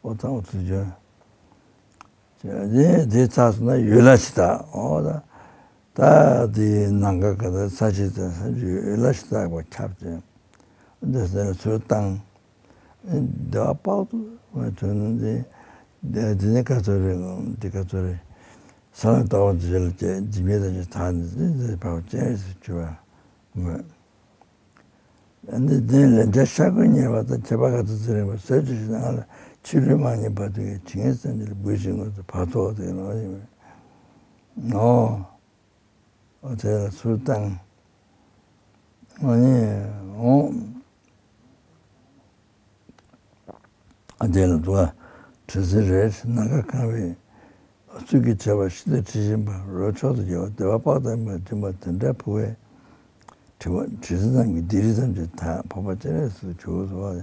འོ་ཐང་འོ་ཚུར་བྱོན། དེ་དེ་ཚར་སོང་ན་ཡུལ་ལྷ་གཞི་བདག། འོ་ད་ད་དེ་ནམ་མཁའ་ག་ད་ས་གཞི་དང་ས་གཞི་ཡུལ་ལྷ་གཞི་བདག་པ་ཁྱབ་ཅིང་། འདི་ཟེར་ཚུར་བཏང་། བདེ་བ་དཔག་ཏུ་མེད་དོན་ནི། དེ་དེ་ནི་ག་ཚོད་རེད། འདི་ག་ཚོད་རེད། ས་ལམ་རྟོགས་པ་དང་རྒྱུད་ལ་སྐྱེས། སྒྲིབ་གཉིས་དང་བཅས་དག་ནས། དེ་དེ་འཕོ་བ་སྤྱན་རས་གཟིགས་གྱུར་པ་མོད། འདི་འདི་ལན་ཆ་ཤ་ཁོ་ཉེར་བ་དང་ཁྱད་པར་ག་ཚོད་ཚོད་རིང་བ་ཟེར་ཅིག་ཞིག་ང་ལ་ཕྱི་ལུས་མ་ཉིད་བར་དུ་ཡི་ཇི་སྙེད་སེམས་ཅན་ལ་འབུལ་ཞིང་ངོ་ཚ་བར་དོ་དེ་ནོ་ཡིན་མོད། ཨོ། ཨོ་དེ་ལ་ཚུར་བཏང་། ཨོ་ནི། ཨོ། ཨ་དེ་ལ་འདུག་དྲི་ཟའི་རས་ནམ་མཁའ་གང་བའི། ཚུལ་གྱིས་བྱ་བ་ཤིན་ཏུ་དྲི་ཞིམ་པ། རོ་མཆོག་ཏུ་རྒྱལ་བ་བདེ་བ་དཔག་ཏུ་མེད་པ་སྦྱིན་པ་དེ་འདྲ་ཕུལ་བས། དྲི་བ་དྲི་ཟ་རྣམས་ཀྱི་སྡིག་རིས་ཐམས་ཅད་དག་ཕོངས་པ་སྤྱན་རས་གཟིགས་སུ་གྱུར་ཟེར་བ།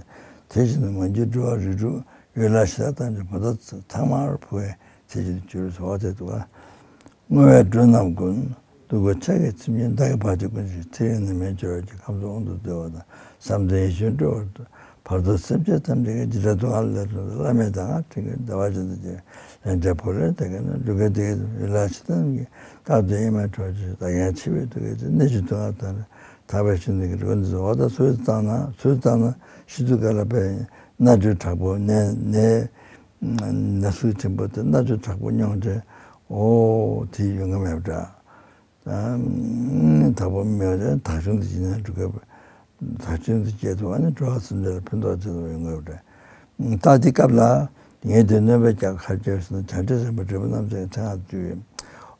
དེ་བཞིན་དུ་མ་གྱུར་འགྲོ་བ་རིགས་དྲུག་ཡུལ་ལྷ་གཞི་བདག་ཐམས་ཅད་བར་དོ་ཚང་མར་ཕུལ་བས་དེ་བཞིན་དུ་གྱུར་ཟེར་བ་དེ་འདུག་ག་བསྔོ་བས་འགྲོ་རྣམས་ཀུན། སྡུག་གུ་ཕྱག་གིས་འཚིམ་ཞིང་བདག་གི་བར་ཆད་ཀུན་ཞི། ཚེ་རིང་ནད་མེད་འབྱོར་བ་ཆེ། ཁམས་གསུམ་དབང་དུ་བདེ་བ་དང་། བསམ་དོན་ཡིད་བཞིན་འགྲུབ་པར་ཤོག་བར་དོ་སེམས་ཅན་ཐམས་ཅད་ཀྱི་འཇིགས་སྐྲག་སྡུག་བསྔལ་ལས་གྲོལ་ཏེ་བླ་མེད་མཐའ་དག་ཁྲིད་མཁན་བདེ་བ་ཅན་དུ་སྐྱེ་བའི་ལན་ཆགས་འཕོ་ལེན་དེ་ཀ་ན་འབྲུ་ཁལ་དེ་ཡི་ཡུལ་ལ་ཕྱི་ཐམས་ཀྱི་རྟག་ཏུ་ཨེ་མ་འཕྲོག་ཅིང་བདག་ཀྱང་འཆི་བའི་དུས་ཀྱི་ཚེ་གནད་གཅིག་ཏུ་ང་དང་ཐར་པའི་ཞིང་དུ་གི་འགྲོ་འདི་འོ་ད་ཚོད་བཏང་ན་ཚོད་བཏང་ན་ཤི་དུས་ག་ལ་པའི་མནར་གཅོད་དྲག་པོ་ནད་ནད་ན་ཟུག་ཆེན་པོ་དེ་མནར་གཅོད་དྲག་པོ་མྱོང་ཅེས་འོ་དེ་ཡོང་གི་མེད་པ་འདྲ། དག་པོ་མེད་པ་དག་ཆུང་དུ་བྱེད་ན་འགྲོ་དགོས་པ། དག་ཆུང་དུ་བྱེད་ཐུབ་པ་ནི་འགྲོ་བ་སེམས་ཅན་ལ་ཕན་ཐོགས་ཆེ་ཙམ་ཡོང་དགོས་པ་རེད། ད་དེ་སྐབས་ལ་ངས་དེ་སྣོན་པའི་རྒྱ་ཁ་བརྗོད་ཟིན་ན་བྱང་ཁྲི་སེམས་དཔའ་འབྲས་བུ་རྣམ་ཚོགས་ཀྱི་མཚན་སྔགས་བརྗོད་ཡོད།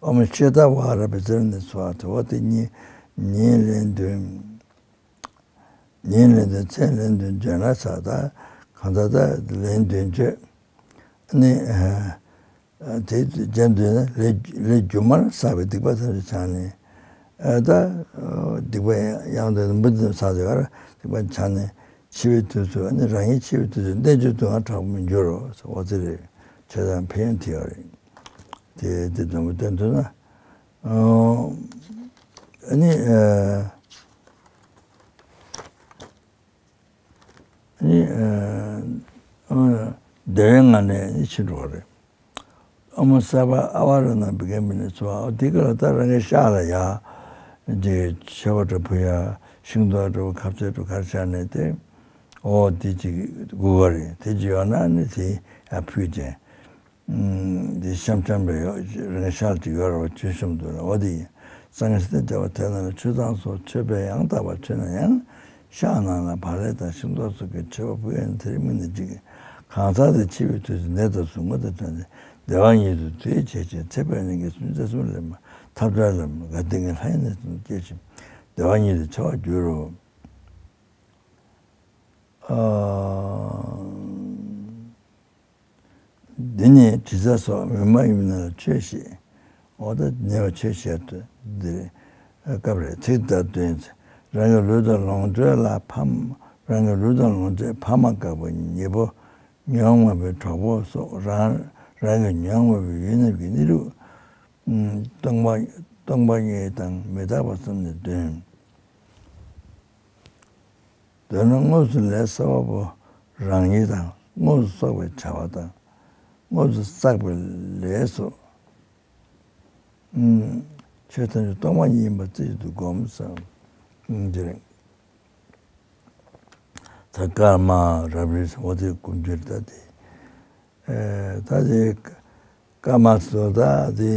ཨོཾ་ཤེ་ཏ་ཝ་ར་བི་ཙར་ནི་སྭཱ་ཧཱ། དེ་བ་དེ་གཉིས་ཉིན་ལན་བདུན། ཉིན་ལན་བདུན་མཚན་ལན་བདུན་བརྗོད་ན་ཚར། ད་གང་ལྟར་ད་ལན་བདུན་བརྗོད། ནི། དེ་བྱས་འདོད་ན་ལས་ལས་རྒྱུ་མར་བསགས་པའི་སྡིག་པ་ཐམས་ཅད་བྱང་ནས། ཨ་ད་སྡིག་པ་ཡང་དུ་འབུ་འདི་བསགས་ཏེ་བར་སྡིག་པ་བྱང་ནས་འཆི་བའི་དུས་སུ་ནི་རང་ཉིད་འཆི་བའི་དུས་སུ་གནད་གཅིག་ཏུ་ང་དྲག་པོ་མི་འགྱུར་རོ་ཟེར་བ་དེ་རེད། བྱས་ཙང་ཕན་ཡོན་དེ་ཡོད་རེད། དེ་དེ་འཛོམས་པ་བསྟན་ཐུབ་ན། ཨ་ནི། ནི། བདེ་བའི་ངང་ནས་ནི་ཕྱིན་འགྲོ་བ་རེད། ཨོཾ་སརྦ་ཨ་བ་ར་ཎ་བི་ཀ་མི་ནི་སྭཱ་ཧཱ། འདི་ག་ལ་ད་རང་གི་ཤག་ལ་ཡ། འདི་མཆོད་པ་འདྲ་ཕུལ་ཡ། ཤིང་ཏོག་འདྲ་ཁ་ཟས་འདྲ་གར་ཤག་ནས་ཏེ། ཨོ་འདི་ཅིག་དགོས་པ་རེད། དེ་ཅིག་ཡོད་ན་ནི་དེ་ཡ་ཕུལ་ཅན། འདི་ཤམ་ཤམ་རེ་ཡོད་རང་ཤག་ཅིག་ཡོད་རེད་བ། ཆོས་ཤོམ་འདུག་ལ་འོ་དེ་ཡིན། གཙང་ཞིང་དེ་བ་དེ་ན་ལ་ཆུ་གཙང་སོགས་མཆོད་པས་ཡང་དག་པར་མཆོད་ན་ཡང་། ཤག་ནང་ལ་བག་ལེབ་དང་ཤིང་ཏོག་སོགས་ཀྱི་མཆོད་པ་ཕུལ་ཡང་དེར་དམིགས་ནས་ཅིག་གང་ཟག་དེ་འཆི་བའི་དུས་སུ་ནད་དང་ཟུག་རྔུ་དང་བྲལ་ནས་བདེ་བ་ཉིད་དུ་དུས་བྱེད་ཅིང་ཚེ་འཕོས་ནས་ཀྱི་སུམ་ཅུ་སོ་གསུམ་ལས་མ་ཐབས་བྲལ་ལ་མ་དགའ་ལྡན་གྱི་ལྷ་ཡི་གནས་སུ་སྐྱེ་ཞིང་བདེ་བ་ཉིད་དུ་འཆར་བར་འགྱུར་རོ། འདི་ནི་དྲི་ཟ་སོགས་མི་སྨྲ་ཡུམ་ནང་ལ་ཆོས་བཤད། འོ་ད་ཉེ་བར་ཆོས་བཤད་དུ་འདིར་སྐབས་རེ་ཚིག་དང་བསྟུན་ཚེ་རང་གི་ལུས་དང་ལོངས་སྤྱོད་ལ་ཕ་མ་རང་གི་ལུས་དང་ལོངས་སྤྱོད་ཕ་མ་དཀར་པོ་ཉེ་པོ་ཉོན་མོངས་པའི་གྲོགས་པོ་སོགས་རང་རང་གི་ཉོན་མོངས་པའི་ཡུལ་རྣམས་ཀྱི་གནས་ལུགས། སྟོང་པ་སྟོང་པ་ཉིད་དང་མི་རྟག་པ་བསམ་ནས་འདོན། འདོད་ན་དངོས་སུ་ལས་བསགས་པ་པོ་རང་ཉིད་དང་དངོས་སུ་བསགས་པའི་བྱ་བ་དང་དངོས་སུ་བསགས་པའི་ལས་སོགས། ཆོས་ཐམས་ཅད་སྟོང་པ་ཉིད་ཡིན་པ་རྩེ་གཅིག་ཏུ་བསྒོམ་བསམ། འདི་རེད། ད་ཀརྨ་རབ་རིབ་འོ་དེ་སྒོམ་རྒྱུ་རེད་ད་དེ། ད་དེ་སྐར་མ་ཚོ་ད་དེ་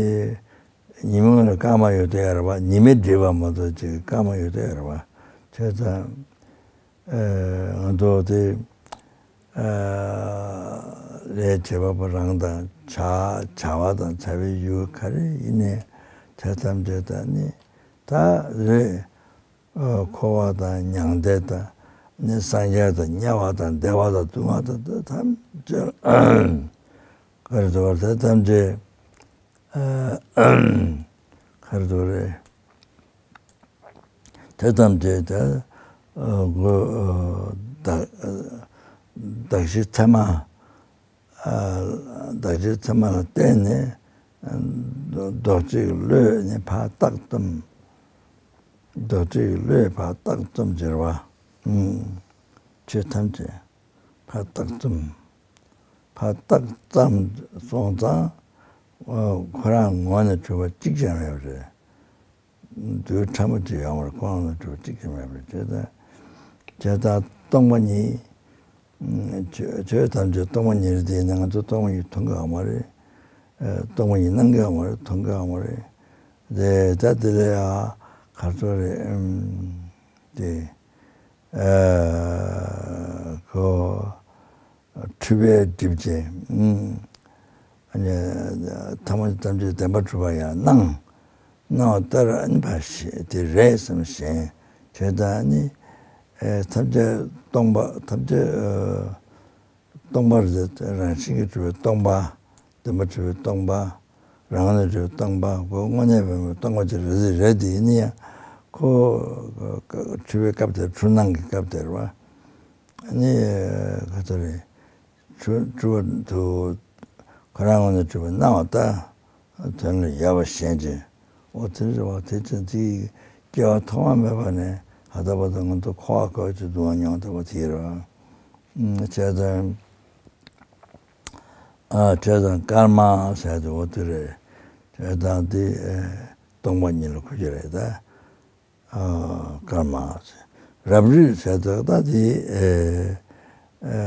ཉི་མ་ལ་སྐར་མ་ཡོད་དེ་ཡོད་རེད་པ། ཉི་མས་བསྒྲིབས་པ་མ་གཏོགས་ཅིག་སྐར་མ་ཡོད་དེ་ཡོད་རེད་པ། བྱས་ཙང་ང་ཚོ་དེ་ལས་བྱེད་པ་པོ་རང་དང་བྱ་བྱ་བ་དང་བྱ་བའི་ཡུལ་ག་རེ་ཡིན་ནའི་དེ་ཐམས་ཅད་ད་ནི་ད་རེད། འཁོར་བ་དང་མྱང་འདས་དང་ནི་སངས་རྒྱས་དང་དམྱལ་བ་དང་བདེ་བ་དང་སྡུག་བསྔལ་དང་དེ་ཐམས་ཅད་ག་རེ་ཟེར་བ་དེ་ཐམས་ཅད་ག་རེ་ཟེར་བ་རེད། དེ་ཐམས་ཅད་དེ་གདགས་གདགས་གཞི་ཚད་མ། གདགས་གཞི་ཚད་མ་ལ་བརྟེན་ནས་རྡོག་རྡོག་གཅིག་བློས་ནས་ཕར་བཏགས་ཙམ། རྡོག་གཅིག་བློས་ཕར་བཏགས་ཙམ་ཟེར་བ། ཆོས་ཐམས་ཅད་ཕར་བཏགས་ཙམ། ཕར་བཏགས་ཙམ་སོང་ཙང་ཁོ་རང་ངོས་ནས་གྲུབ་པ་གཅིག་ཀྱང་མེད་པ་རེད། རྡུལ་ཕྲ་མོ་གཅིག་ཡོད་མ་རེད། ཁོ་རང་ལ་གྲུབ་པ་གཅིག་ཀྱང་མེད་པ་རེད། བྱས་ཙང་བྱས་ཙང་སྟོང་པ་ཉིད། ཆོས་ཆོས་ཐམས་ཅད་སྟོང་པ་ཉིད་རེད་དེ་ཡིན་ན་ང་ཚོ་སྟོང་པ་ཉིད་མཐོང་གི་ཡོད་མ་རེད། སྟོང་པ་ཉིད་སྣང་གི་ཡོད་མ་རེད། མཐོང་གི་ཡོད་མ་རེད། དེ་ད་དེ་ལས་ཡང་ག་ཚོད་རེད་དེ། ཨ་ཁོ་འཁྲུལ་པས་བསྒྲིབས་ཅིང་། ཨ་ནི་ཐ་མ་ཐམས་ཅད་བདེན་པར་གྲུབ་པ་ཡང་སྣང་། སྣང་བ་ལྟར་ཨ་ནི་ཕར་ཞེན་དེ་རེད་བསམ་ཞེན་བྱས་དང་ནི། ཨེ་ཐམས་ཅད་སྟོང་པ་ཐམས་ཅད་ཨ་སྟོང་པ་རེད། རང་བཞིན་གྱིས་གྲུབ་པའི་སྟོང་པ། བདེན་པར་གྲུབ་པའི་སྟོང་པ། རང་ངོས་ནས་གྲུབ་པའི་སྟོང་པ། ཁོ་དངོས་གནས་མེད་པའི་སྟོང་པ་ཅིག་རེད་རེད་དེ་ཡིན་ན་ཡང་ཁོ་འཁྲུལ་པའི་སྐབས་དེར་འཁྲུལ་སྣང་གི་སྐབས་དེར་བ། ནི་ག་ཚོད་རེད། འཁྲུལ་འཁྲུལ་པ་དུ་ཁོ་རང་ངོས་ནས་གྲུབ་པའི་སྣང་བ་ལྟར། དོན་ལ་ཡོད་པ་ཞེན་ཅིང་། འོ་དེ་རེད་བ། དེ་ཅན་དེའི་སྐྱེ་བ་ཐོག་མ་མེད་པ་ནས་ཧ་ད་བ་དང་ང་ཚོ་འཁོར་བ་འཁོར་བའི་སྡུག་བསྔལ་མྱོང་བསྡད་པ་དེ་རེད་བ། བྱས་ཙང་ཨ་བྱས་ཙང་སྐར་མ་ཟེར་དེ་འོ་དེ་རེད། བྱས་ཙང་དེ་ཨེ་སྟོང་པ་ཉིད་ལ་གོ་རྒྱུ་རེད་ད། ཨ་སྐར་མ་ཟེར། རབ་རིབ་ཟེར་དེ་ད་དེ་ཨེ་ཨེ་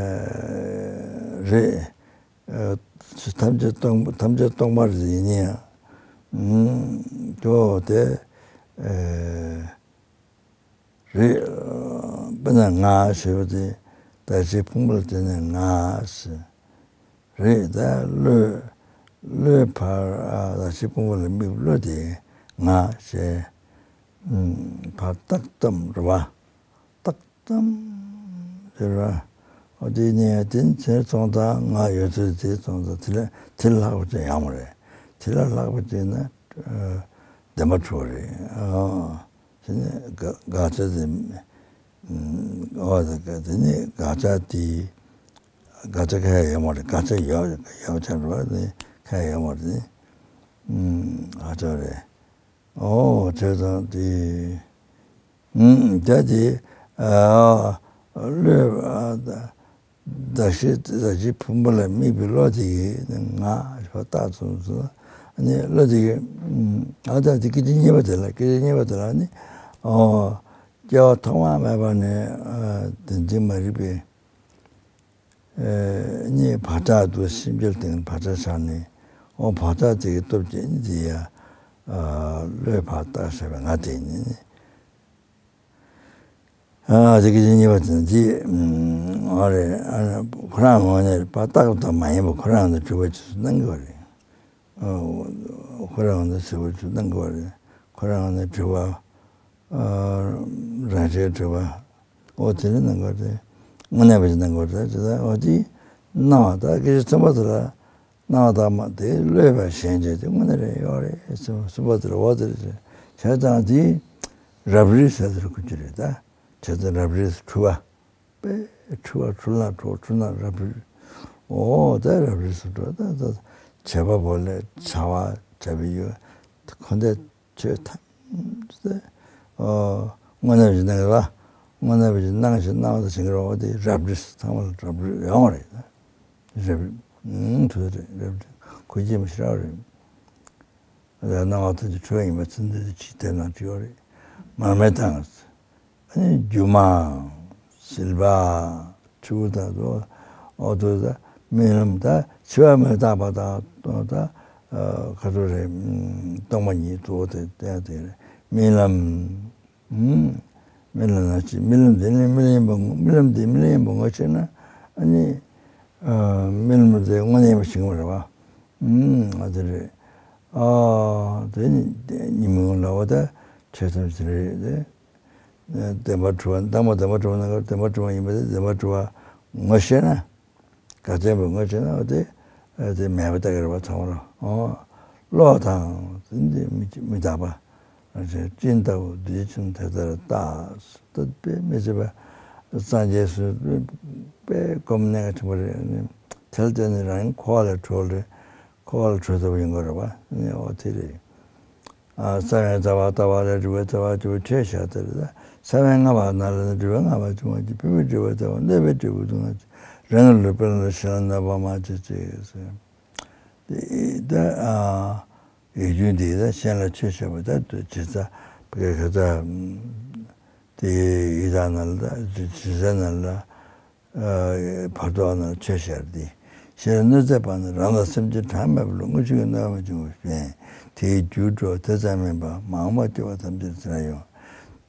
རེད། ཨ་ཐམས་ཅད་སྟོང་ཐམས་ཅད་སྟོང་པ་རེད་ཡིན་ཡང་། ཨུམ་ཁྱོད་དེ་ཨེ་རེད། དཔེར་ན་ང་ཞེས་པ་དེ་གདགས་ཆེན་ཕུང་པོ་ལ་བརྟེན་ནས་ང་ཟེར། རེད་ད་བློས་བློས་ཕར་ཨ་གདགས་ཆེན་ཕུང་པོ་ལ་དམིགས་པའི་བློ་དེ་ང་ཞེས་ཨུམ་ཕར་བཏགས་ཙམ་རེད་བ། བཏགས་ཙམ་ཟེར་བ། འོ་དེ་ནས་དེ་ཚེ་སོང་ཙང་ང་ཡོད་ཚུལ་དེ་སོང་ཙང་དེ་ལ་དེ་ལ་ལྷག་པ་ཅིག་ཡོད་མ་རེད། དེ་ལ་ལྷག་པ་ཅིག་ན་ཨ་བདེན་པ་འཁྲུལ་བ་རེད། ཨ་དེ་ནས་དགག་དགག་བྱ་དེ་ཨ་འོ་དེ་དེ་ནས་དགག་བྱ་དེ་དགག་བྱ་ཁ་ཡ་ཡོད་མ་རེད། དགག་བྱ་ཡོད་ཡོད་ཆགས་འགྲོ་བ་དེ་ཁ་ཡ་ཡོད་མ་རེད། ཨ་ཅོ་རེད། ཨོ་བྱས་ཙང་དེ། ཨུམ་ད་དེ་ཨ་བློས་ཨ་གདགས་ཆེན་གདགས་ཆེན་ཕུང་པོ་ལ་དམིགས་པའི་བློ་དེ་གིས་ང་ཞེས་པ་བཏགས་ཙམ་ཟེར། ཨ་ནི་བློ་དེ་གིས་ཨ་ད་དེ་སྐད་ཅིག་གཉིས་པ་དེ་ལ་སྐད་ཅིག་གཉིས་པ་དེ་ལ་ནི་ཨོ་སྐྱེ་བ་ཐོག་མ་མེད་པ་ནས་ཨ་བདེན་འཛིན་མ་རིག་པའི་ཨེ་གཉིས་བག་ཆགས་དུ་སེམས་ཅན་སྟེང་བག་ཆགས་ཆགས་ནས། འོ་བག་ཆགས་དེ་གི་སྟོབས་ཀྱིས་ནི་དེ་ཡ་ཨ་བློས་ཕར་བཏགས་བཞག་པའི་ང་དེ་ནི་ཨ་དེ་གི་གཉིས་པ་དེ་ནི་དེ་ཨ་རེ་ཨ་ཁོ་རང་ངོས་ནས་ཕར་བཏགས་པ་དང་མ་ཡིན་པ་ཁོ་རང་ནས་གྲུབ་པ་ཅིག་སྣང་གི་བ་རེད། ཨ་ཁོ་རང་ནས་གྲུབ་པ་ཅིག་སྣང་གི་བ་རེད། ཁོ་རང་ནས་གྲུབ་པ། ཨ་རང་བཞིན་གྲུབ་པ། འོ་དེ་ནི་སྣང་གི་བ་རེད། དངོས་གནས་པ་ཅིག་སྣང་གི་བ་རེད། དེ་ལྟར་འོ་དེ་སྣང་བ་དང་སྐད་ཅིག་གསུམ་པ་དེ་ལ་སྣང་བ་དང་མ་དེ་བློས་པ་ཞེན་བྱས་དེ་དངོས་གནས་རེད་ཡོད་རེད་གསུམ་གསུམ་པ་དེ་ལ་འོ་དེ་རེད་བྱས་ཙང་དེ་རབ་རིབ་ཟེར་དེ་ལ་གོ་རྒྱུ་རེད་ད། བྱས་ཙང་རབ་རིབ་འཁྲུལ་པ། པས་འཁྲུལ་པ་འཁྲུལ་སྣང་འཁྲུལ་འཁྲུལ་སྣང་རབ་རིབ། འོ་དེ་རབ་རིབ་སུ་འགྲོ་ད་ད་བྱེད་པ་པོ་ལས་བྱ་བ་བྱ་བའི་ཡུལ་འཁོར་འདས་ཆོས་ཐམས་ཅད་དངོས་གནས་བཞིན་སྣང་གི་ར། དངོས་གནས་བཞིན་སྣང་ཞིང་སྣང་བ་དང་བྱེད་ཀྱི་རོ་དེ་རབ་རིབ་ཚང་མ་ལ་རབ་རིབ་ཡོང་བ་རེད། རབ་རིབ་ཐུ་རེད། རབ་རིབ་གོ་རྒྱུ་མི་ཤེས་ར་རེད། སྣང་བ་ཐམས་ཅད་འཁྲུལ་བ་ཡིན་པ་ཚུལ་འདི་ཅི་དེ་ན་བྲིས་ཡོད་རེད། མར་མེ་དང་། ཨ་ནི་སྒྱུ་མ། ཟིལ་པ། ཆུ་བོ་དང་དུ། འོ་དུ་ད་རྨི་ལམ་ད་འཆི་བ་མི་རྟག་པ་དང་ད་ཁ་ཐུག་རེད། སྟོང་པ་ཉིད་དུ་དེ་བསྟན་དེ་རེད། རྨི་ལམ། རྨི་ལམ་ན་ཅི་རྨི་ལམ་དེ་ནི་རྨི་ལམ་ཡིན་པ་རྨི་ལམ་དེ་རྨི་ལམ་ཡིན་པ་ངོ་ཤེས་ན་ཨ་ནི་རྨི་ལམ་དེ་དངོས་གནས་ཡིན་པ་ཤེས་ཀྱི་མ་རེད་བ། ཨ་དེ་རེད། ཨ་དེ་ནི་ཉིན་མོའི་ལ་བ་ད་ཆོས་ཐམས་ཅད་རེད་དེ། བདེན་པར་གྲུབ་པ་བདེན་པ་བདེན་པར་གྲུབ་པ་ན་བདེན་པར་གྲུབ་པ་ཡིན་པ་དེ་བདེན་པར་གྲུབ་པ་ངོ་ཤེས་ན། ག་ཚད་པའི་ངོ་ཤེས་ན་དེ་དེ་མེད་པ་ལྟ་གི་རེད་པ་ཚང་མ་རོ། ཨོ། བློ་དང་དེ་འདི་མི་མི་རྟག་པ། སྤྱིན་ལྟ་བུ་འདུས་ཆུང་དེ་ལྟར་རྟག་ཏུ་དཔེ་མི་སྲིད་པ། སངས་རྒྱས་སུ་དཔེ་སྒོམ་གནད་ཆེན་པོ་རེད། དེ་ལ་བརྟེན་ནས་རང་འཁོར་བ་ལས་གྲོལ་རེད། འཁོར་བ་ལས་གྲོལ་ཐུབ་པ་ཡིན་དགོས་རེད་པ། ཨོ་དེ་རེད། ས་བོན་རྩ་བ་ལྟ་བ་ལས་གྲུབ་པའི་རྩ་བ་གྲུབ་པའི་ཆོས་ཤར་དེ་རེད། ས་བོན་ལྔ་པ་ན་ལ་ནི་གྲུབ་པའི་ལྔ་པ་བྱུང་བ་ཅིག་ཕུད་པའི་གྲུབ་པའི་རྩ་བ་གནོད་པའི་གྲུབ་པའི་སྡུག་བསྔལ་ཅིག་རང་གི་ལུས་པའི་ལ་ཞེན་ལ་གནོད་པ་མ་བྱེད་ཅིག་ཟེར། དེ་ད་ཡིག་རྒྱུན་འདི་ད་གཞན་ལ་ཆོས་བཤད་པ་ད་དུ་ཇི་ལྟ་བའི་ག་ད་དེ་ཡི་དྭགས་ན་ལ་ད་ཇི་ལྟ་ན་ལ། བར་དོ་ན་ཆོས་བཤད་དེ། ཞེས་གནོད་མཛད་པ་ནི་རང་དང་སེམས་ཅན་གྲངས་མེད་པ་ལ་དངུལ་ཆུ་གི་གནོད་པ་བྱུང་བའི་ཕན་དེའི་རྒྱུར་འགྲོ་དེ་ཙམ་མིན་པ་མ་འོངས་པ་སྐྱེ་བ་ཐམས་ཅད་དེ་ལ་ཡང་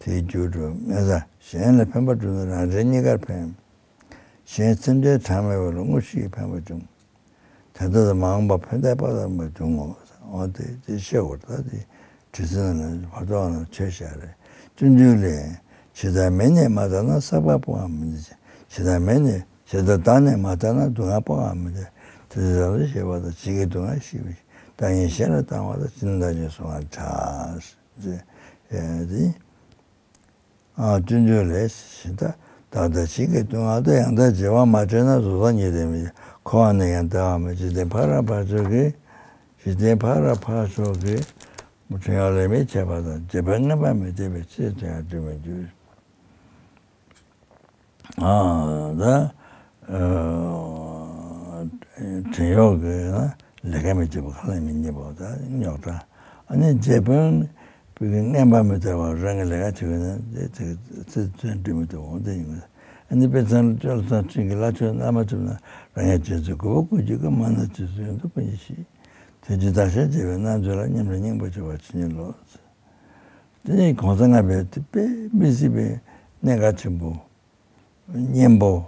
དེའི་རྒྱུར་གྲུབ་མེད་ས། གཞན་ལ་ཕན་པར་གྲུབ་ན་རང་རེ་གཉིས་ཀར་ཕན། གཞན་སེམས་ཅན་གྲངས་མེད་པ་ལ་དངོས་གཞི་ཡི་ཕན་པ་འབྱུང་། དེ་ལྟར་མ་འོངས་པ་ཕན་བཏགས་པ་ལ་མ་འབྱུང་ངོ་། འོ་དེ་དེ་བཤད་དགོས། ད་དེ་དྲི་ཟིན་ལ་བར་དོ་ལ་ཆོས་བཤད་རེད། སྤྱོད་འཇུག་ལས། ཇི་ལྟར་མེ་ནི་མ་བཏང་ན་བསགས་པ་སྤོང་བ་མི་འདོད། ཇི་ལྟར་མེ་ནི་ཇི་ལྟར་བཏང་ནས་མ་བཏང་ན་སྡུག་བསྔལ་སྤོང་བ་མི་འདོད། དེ་ལྟར་ཞེས་པ་དང་ཇི་སྐད་དུ་ང་ཤེས་པའི་བཏང་སྙོམས་གཞན་ལ་བཏང་བ་དང་ཇི་ལྟར་བཞིན་སོང་བར་བྱ། ཨེ་དེ། ཨ་སྤྱོད་འཇུག་ལས། ཇི་ལྟར་བདག་ལྟ་ཇི་སྐད་དུ་ང་ལྟ་ཡང་དག་བྱེད་པ་མ་བྱས་ན་གཟུགས་སོགས་ཉིད་དེ་མི་འཁོར་བ་ནི་ཡང་དག་པ་མེད། འཇིག་རྟེན་ཕ་རོལ་ཕར་ཕྱོགས་ཀྱི། འཇིག་རྟེན་ཕ་རོལ་ཕར་ཕྱོགས་ཀྱི། བྲན་གཡོག་ལས་མི་བྱེད་པ་དང་། རྗེ་དཔོན་རྔན་པར་མི་བྱེད་པའི་ཚེ་དུ་ཡང་སྡོད་མི་འགྱུར། ཨ་ད་བྲན་གཡོག་གི་ལས་ཀ་མི་བྱེད་པ་ཁ་ལ་མི་ཉན་པ་ད་རྙོག་དྲ། ཨ་ནི་རྗེ་དཔོན་པོ་གི་རྔན་པར་མི་བྱེད་པ་རང་གི་ལས་ཀ་བྱེད་པ་ན་དེ་དེ་ཚེ་བཙོན་འགྲིམ་མི་ཐུབ་འོང་དེ་ཡིན་དགོས། ཨ་ནི་དཔེ་མཚོན་ལ་ཅོལ་ཚང་ཁྲིམས་ཀྱི་བླ་མཆོད་བླ་མ་ཁྲིམས་ན་རང་ཉིད་རྗེ་བཙུན་གུས་པ་བསྐུལ་གྱི་སྐུ་མ་ན་རྗེ་བཙུན་ཡོན་དུ་ཕུལ་ཞིང་། དེ་ཇི་ལྟར་ཞལ་མཇལ་བའི་རྣལ་འབྱོར་ལ་སྙོམས་ལ་བསྙེན་པར་བྱ་བ་ཇི་སྙེད་ལོ། དེ་ནས་གོང་ས་ལྔ་པའི་དེ་དཔེ་མི་སྲིད་པའི་གནད་འགག་ཆེན་པོ། གཉེན་པོ།